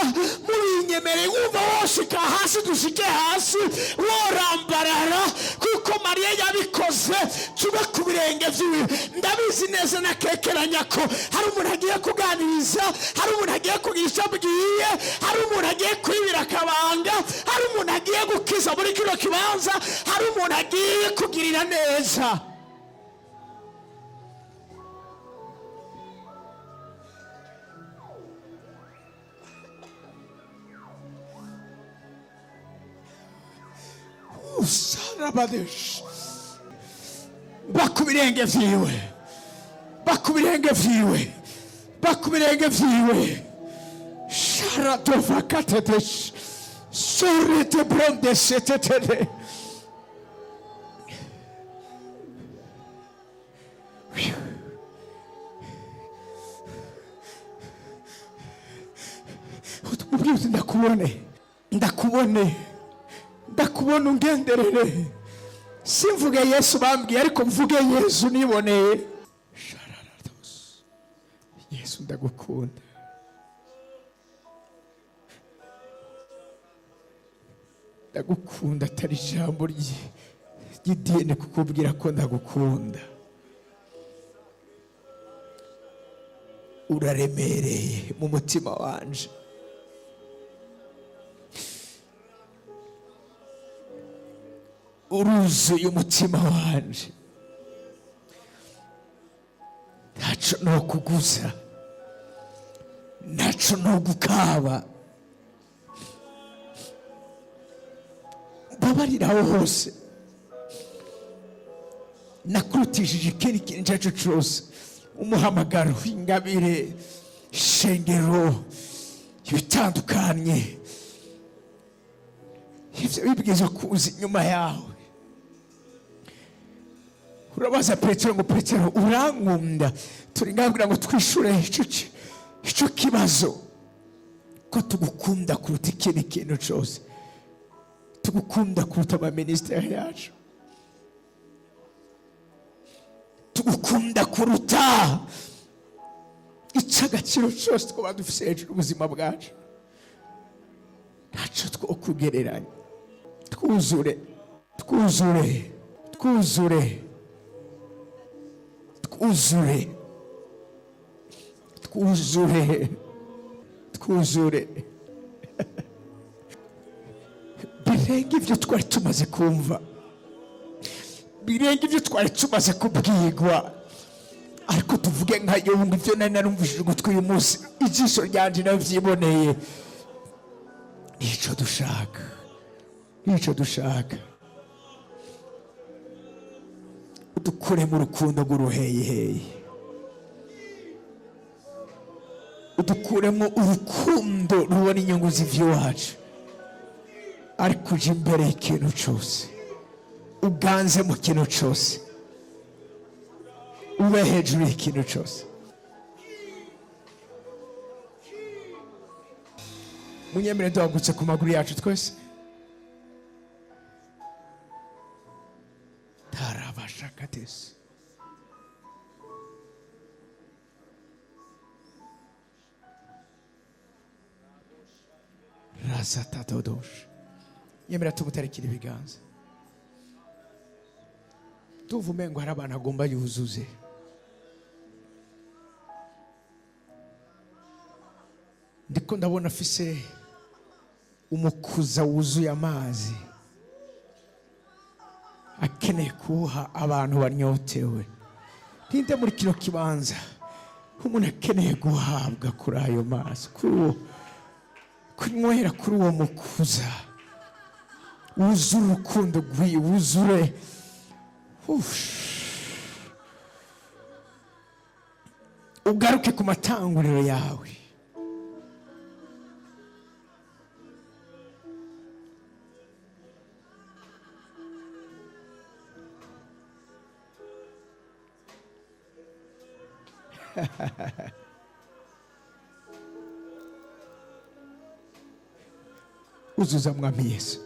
mubinyemereye, wumva woshika hasi, dushike hasi, worambarara, kuko Mariya yabikoze, tube ku birenge vyiwe. Ndabizi neza nakekeranya ko hari umuntu agiye kuganiriza, hari umuntu agiye kugira icyo abwiye, hari umuntu agiye kwibira akabanga, hari umuntu agiye gukiza muri kino kibanza, hari umuntu agiye kugirira neza. Usarabadesh. Bakubirenge vyiwe, bakubirenge vyiwe, bakubirenge vyiwe. Sharadovakatedesh surete brondesetetede. Umubwire uti ndakubone, ndakubone, ndakubona, ungenderere. Simvuge Yesu bambwiye, ariko mvuge Yesu niboneye. Shararados. Yesu, ndagukunda. Ndagukunda atari ijambo ry'idini kukubwira ko ndagukunda. Uraremereye mu mutima wanje. Uruzuye umutima wanje. Ntaco nokuguza, ntaco nogukaba. Mbabarira aho hose nakurutishije ikindi kintu icyo ari cyo cyose, umuhamagaro, ingabire, ishengero, ibitandukanye. Ibyo bibwiza kuza inyuma yawe. Urabaza Petero ngo: "Petero, urankunda?" Turi ngabwira ngo twishure ico kibazo, ko tugukunda kuruta ikindi kintu cyose, tugukunda kuruta amaministeri yacu, tugukunda kuruta icy'agaciro cyose twaba dufise hejuru y'ubuzima bwacu. Ntacyo twokugereranya. Twuzure, twuzure, twuzure, twuzure, twuzure, twuzure, birenga ibyo twari tumaze kumva, birenga ibyo twari tumaze kubwirwa. Ariko tuvuge nka Yobu ngo: "Ibyo nari narumvishije ugutwi, uyu munsi ijisho ryanjye nabyiboneye." Nicyo dushaka, nicyo dushaka. Udukure mu rukundo rw'uruheyiheye, udukuremo urukundo rubona inyungu z'iby'iwacu, ariko uje imbere y'ikintu cyose, uganze mu kintu cyose, ube hejuru y'ikintu cyose. Munyemere duhagurutse ku maguru yacu twese. Tarabashakatesi. Razatatodosh. Yemera tumuterekera ibiganza. Tuva umengo hari abantu agomba yuzuze. Ndiko ndabona afise umukuza wuzuye amazi, akeneye kuwuha abantu banyotewe. Ninde muri kino kibanza umuntu akeneye guhabwa kuri ayo mazi, kuri uwo, kunywera kuri uwo mukuza wuzure urukundo rwiwe, wuzure? Uff. Ugaruke ku matanguriro yawe. Uzuza, Mwami Yesu.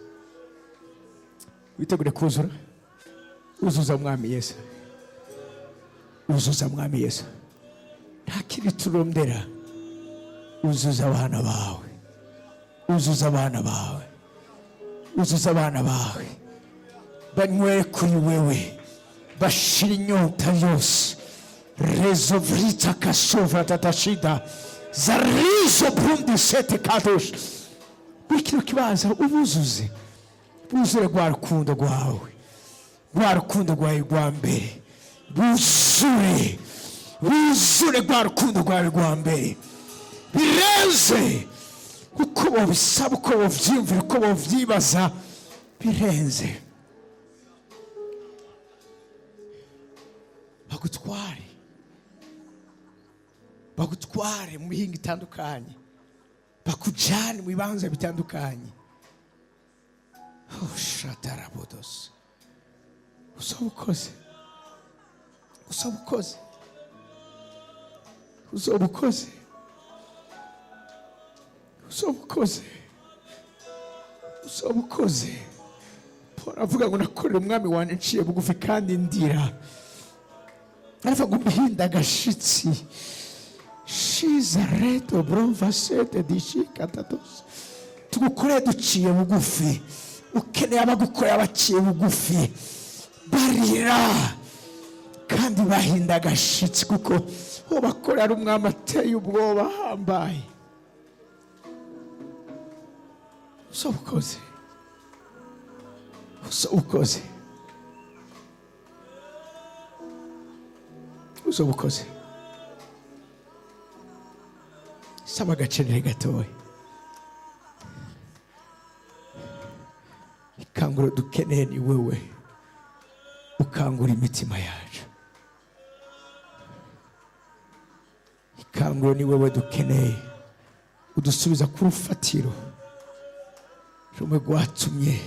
Witegure kuzura. Uzuza, Mwami Yesu. Uzuza, Mwami Yesu. Nta kindi turondera. Uzuza abana bawe, uzuza abana bawe, uzuza abana bawe. Banywere kuri wewe, bashira inyota yose. Rezovrita kasova tatashida zarizo brundi sete kadosh. Muri kino kibanza ubuzuze, buzure rwa rukundo rwawe, rwa rukundo rwawe rwa mbere. Buzure, buzure rwa rukundo rwawe rwa mbere, birenze uko bobisaba, uko bovyiyumvira, uko bovyibaza, birenze. Bagutware, bagutware mu mihinga itandukanye, bakujane mu bibanza bitandukanye. Oh, shatarabodos. Uzoba ukoze, uzoba ukoze, uzoba ukoze, uzoba ukoze, uzoba ukoze. Paul avuga ngo nakorera umwami wanjye nciye bugufi kandi ndira. Aravuga ngo mbihinda agashitsi. Shiza reto brova sete dishikatatos. Tugukoreye duciye bugufi. Ukeneye abagukorera baciye bugufi, barira kandi bahinda agashitsi, kuko uwo bakorera ari umwami ateye ubwoba, ahambaye. Uzoba ukoze, uzoba ukoze, uzoba ukoze. Saba agacenere gatoya. Ikanguro dukeneye ni wewe, ukangura imitima yacu. Ikanguro ni wewe dukeneye, udusubiza ku rufatiro rumwe rwatumye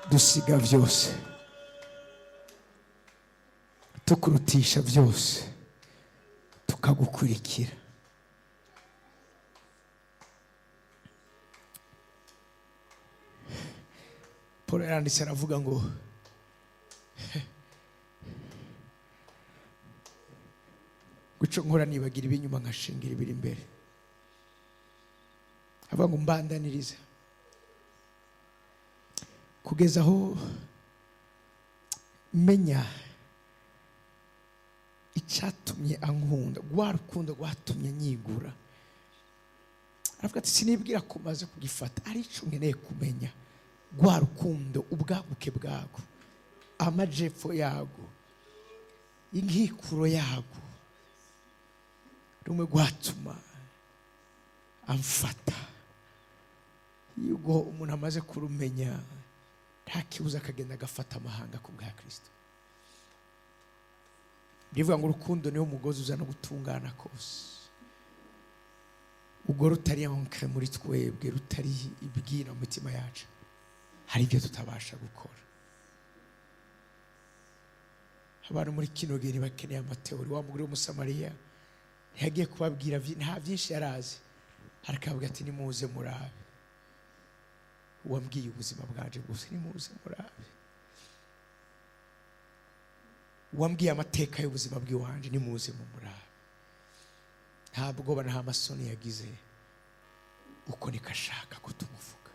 dusiga byose, tukurutisha byose, tukagukurikira. Paul yaranditse aravuga ngo guco nkora nibagira ibinyuma nkashingira ibiri imbere. Avuga ngo mbandaniriza kugeza aho menya icyatumye ankunda, rwa rukundo rwatumye nyigura. Aravuga ati sinibwira ko maze kugifata, arico nkeneye kumenya rwa rukundo, ubwaguke bwago, amajepfo yago, inkikuro yago, rumwe rwatuma amfata. Iyo umuntu amaze kurumenya nta kibuza akagenda agafata amahanga ku bwa Kristo. Bivuga ngo urukundo niwo mugozi uzana gutungana kose. Ubwo rutari ancré muri twebwe, rutari ibwira mu mitima yacu, hari ibyo tutabasha gukora. Abantu muri kino gihe ntibakeneye amateori. Wa mugore w'Umusamariya ntiyagiye kubabwira, nta byinshi yarazi, arakavuga ati nimuze murabe uwambwiye ubuzima bwanje bwose, nimuze murabe uwambwiye amateka y'ubuzima bw'iwanje, nimuze mumurabe. Nta bwoba, nta masoni yagize, uko niko ashaka ko tumuvuga.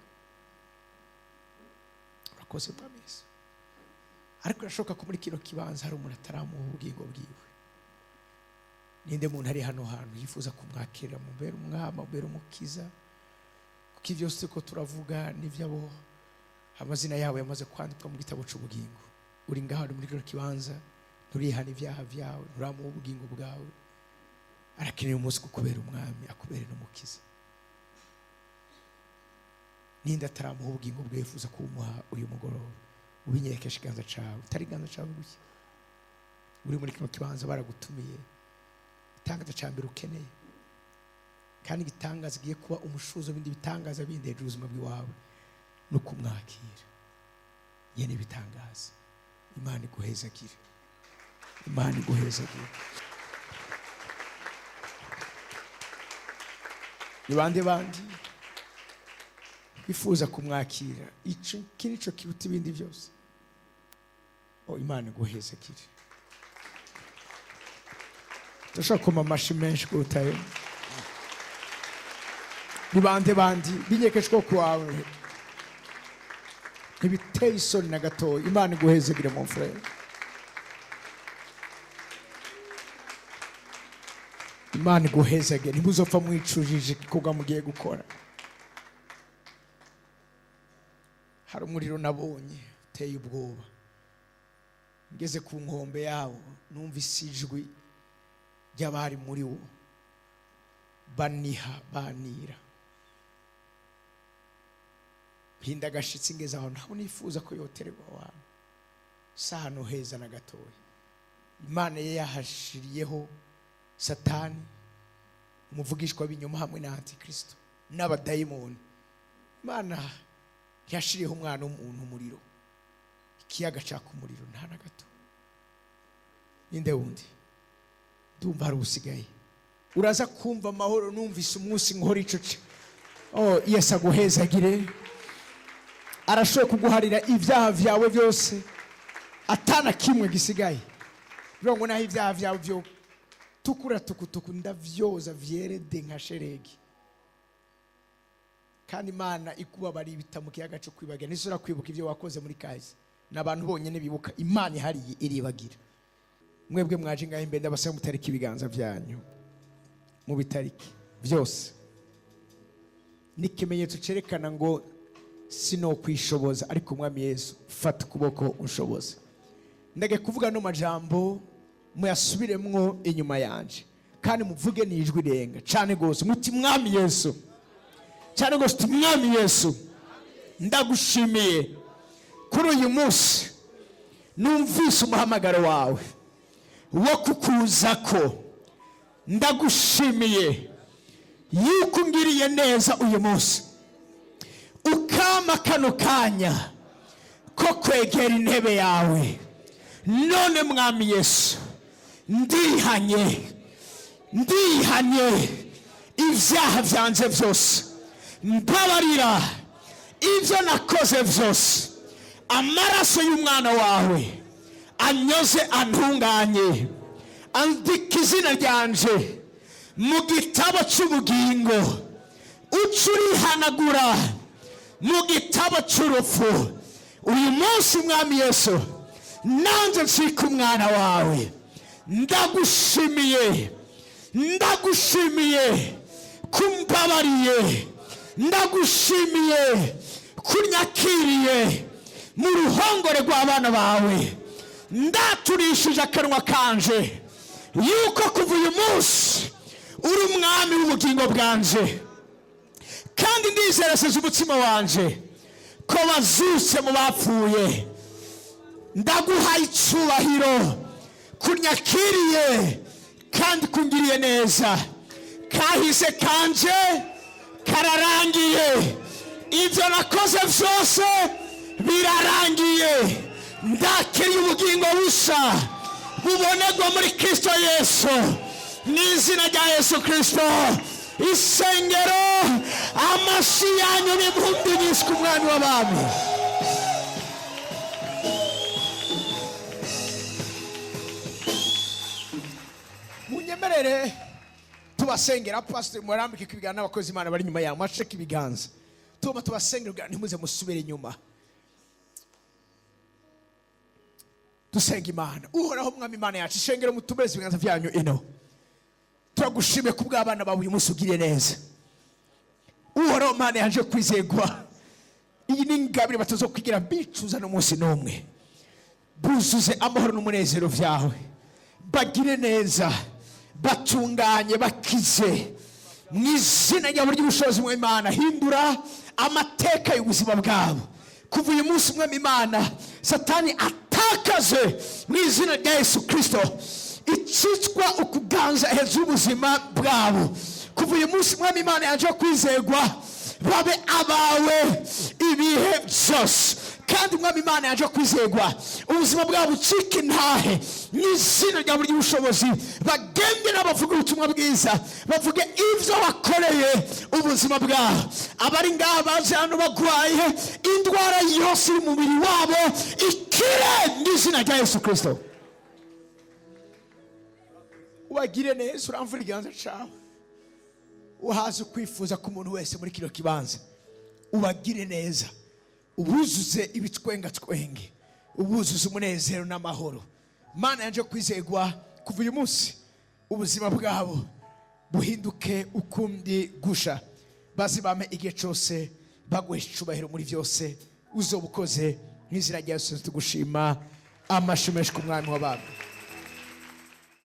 Urakoze Mwami Yesu. Ariko birashoboka ko muri kino kibanza hari umuntu ataramuha ubugingo bwiwe. Ninde muntu ari hano hantu yifuza kumwakira, mubere umwami, mubere umukiza? Kuko ibyo byose ko turavuga n'iby'abo amazina yabo yamaze kwandikwa mu gitabo cy'ubugingo. Uri ngaho, uri muri kino kibanza, nturihana ibyaha byawe, nturamuha ubugingo bwawe. Arakeneye umunsi kukubera umwami, akubere n'umukiza. Ninde ataramuha ubugingo bwe yifuza kuwumuha uyu mugoroba? Ubinyerekesha ikiganza cyawe, utari ikiganza cyawe gushya. Uri muri kino kibanza baragutumiye, igitangaza cya mbere ukeneye, kandi igitangaza giye kuba umushuzo w'ibindi bitangaza bindi hejuru y'ubuzima bw'iwawe, no kumwakira nyene ibitangaza. Imana iguhezagire, Imana iguhezagire. Ni bande bandi bifuza kumwakira? Ico iki nico kiruta ibindi byose. O Imana iguhezagire. Turashobora koma amashi menshi kuruta ayo. Ni bande bandi binyekeshwa kwawe? Ntibiteye isoni na gatoya. Imana iguhezegire, mon frère. Imana iguhezegire. Ntimuzopfa mwicujije igikorwa mugiye gukora. Hari umuriro nabonye uteye ubwoba. Ngeze ku nkombe yawo, numvise ijwi ry'abari muri wo baniha, banira. Mpinda agashitsi ngeze aho. Ntabwo nifuza ko yoterwa aho hantu, si ahantu heza na gatoya. Imana ye yahashiriyeho Satani, umuvugishwa w'ibinyoma, hamwe na Antikristo n'abadayimoni. Imana ntiyashiriyeho umwana w'umuntu umuriro, ikiyaga caka umuriro, nta na gato. Ninde wundi? Ndumva hari usigaye. Uraza kumva amahoro numvise umunsi nkora ico. Oh, Yesu aguhezagire. Arashoboye kuguharira ibyaha byawe byose, atana kimwe gisigaye. Bivuga ngo naho ibyaha byawe byo tukura tukutuku, ndavyoza vyere de nka sheregi. Kandi Imana ikubabariye ibita mu kiyaga cyo kwibagira. Ntisubira kwibuka ibyo wakoze muri kahise. Ni abantu bonyine bibuka, Imana ihariye iribagira. Mwebwe mwaje ngaho imbere, ndabasaba mutariki ibiganza byanyu, mu bitariki byose. Ni ikimenyetso cyerekana ngo sinokwishoboza, ariko Umwami Yesu, fata ukuboko unshoboze. Ndage kuvuga no majambo, muyasubiremwo inyuma yanje, kandi muvuge n'ijwi renga cyane rwose, muti: "Mwami Yesu." Cyane rwose uti: "Mwami Yesu, ndagushimiye kuri uyu munsi numvise umuhamagaro wawe wo kukuza ko. Ndagushimiye yuko ungiriye neza uyu munsi, ukampa kano kanya ko kwegera intebe yawe. None Mwami Yesu, ndihanye, ndihanye ibyaha byanjye byose. Mbabarira ibyo nakoze byose. Amaraso y'umwana wawe anyoze, antunganye, andika izina ryanje mu gitabo cy'ubugingo, uca urihanagura mu gitabo cy'urupfu. Uyu munsi, Mwami Yesu, nanjye ncika umwana wawe. Ndagushimiye, ndagushimiye kumbabariye, ndagushimiye kunyakiriye mu ruhongore rw'abana bawe. Ndaturishije akanwa kanje yuko kuva uyu munsi uri umwami w'ubugingo bwanje, kandi ndizeresheje umutima wanje ko wazutse mu bapfuye. Ndaguhaye icyubahiro kunyakiriye kandi kungiriye neza. Kahise kanje kararangiye, ibyo nakoze byose birarangiye. Ndakiriye ubugingo busa bubonerwa muri Kristo Yesu, mu izina rya Yesu Kristo." Isengero, amashyi yanyu n'impundu nyinshi ku Mwami w'abami. Munyemerere tubasengera. Pasiteri, murambike ibiganza, n'abakozi Imana bari inyuma yawe maceke ibiganza. Tugomba tubasengera kugira ntimuze musubire inyuma. Dusenga Imana. Uhoraho Mwami Imana yacu, ishengero, mutumbereze ibiganza byanyu ino. Turagushimiye ku bw'abana bawe uyu munsi ugiriye neza. Uhoraho Mana yaje kwizegwa, iyi ni ingabire batazokwigira bicuza n'umunsi n'umwe. Buzuze amahoro n'umunezero byawe, bagire neza, batunganye, bakize mu izina ryawe ry'ubushobozi. Mu Imana, hindura amateka y'ubuzima bwabo kuva uyu munsi. Mwami Imana, Satani atakaze mu izina rya Yesu Kirisito icyitwa ukuganza hejuru y'ubuzima bwabo kuva uyu munsi. Mwami Imana yaje kwizegwa, babe abawe ibihe byose. Kandi Mwami Imana yaje kwizegwa, ubuzima bwabo bucike intahe mu izina rya buri bushobozi. Bagende n'abavuga ubutumwa bwiza, bavuge ibyo bakoreye ubuzima bwabo. Abari ngaha baje hano bagwaye indwara yose iri mu mubiri wabo, ikire mu izina rya Yesu Kirisito. Ubagire neza, uramvura ikiganza cyawe, uhaze ukwifuza k'umuntu wese muri kino kibanza. Ubagire neza. Ubuzuze ibitwengatwenge, ubuzuze umunezero n'amahoro. Mana yanje kwizegwa, kuva uyu munsi ubuzima bwabo buhinduke ukundi gusha, baze bame igihe cyose baguhesha icubahiro muri byose. Uzoba ukoze. Nk'izina rya Yesu tugushima. Amashyi menshi ku Mwami w'abami.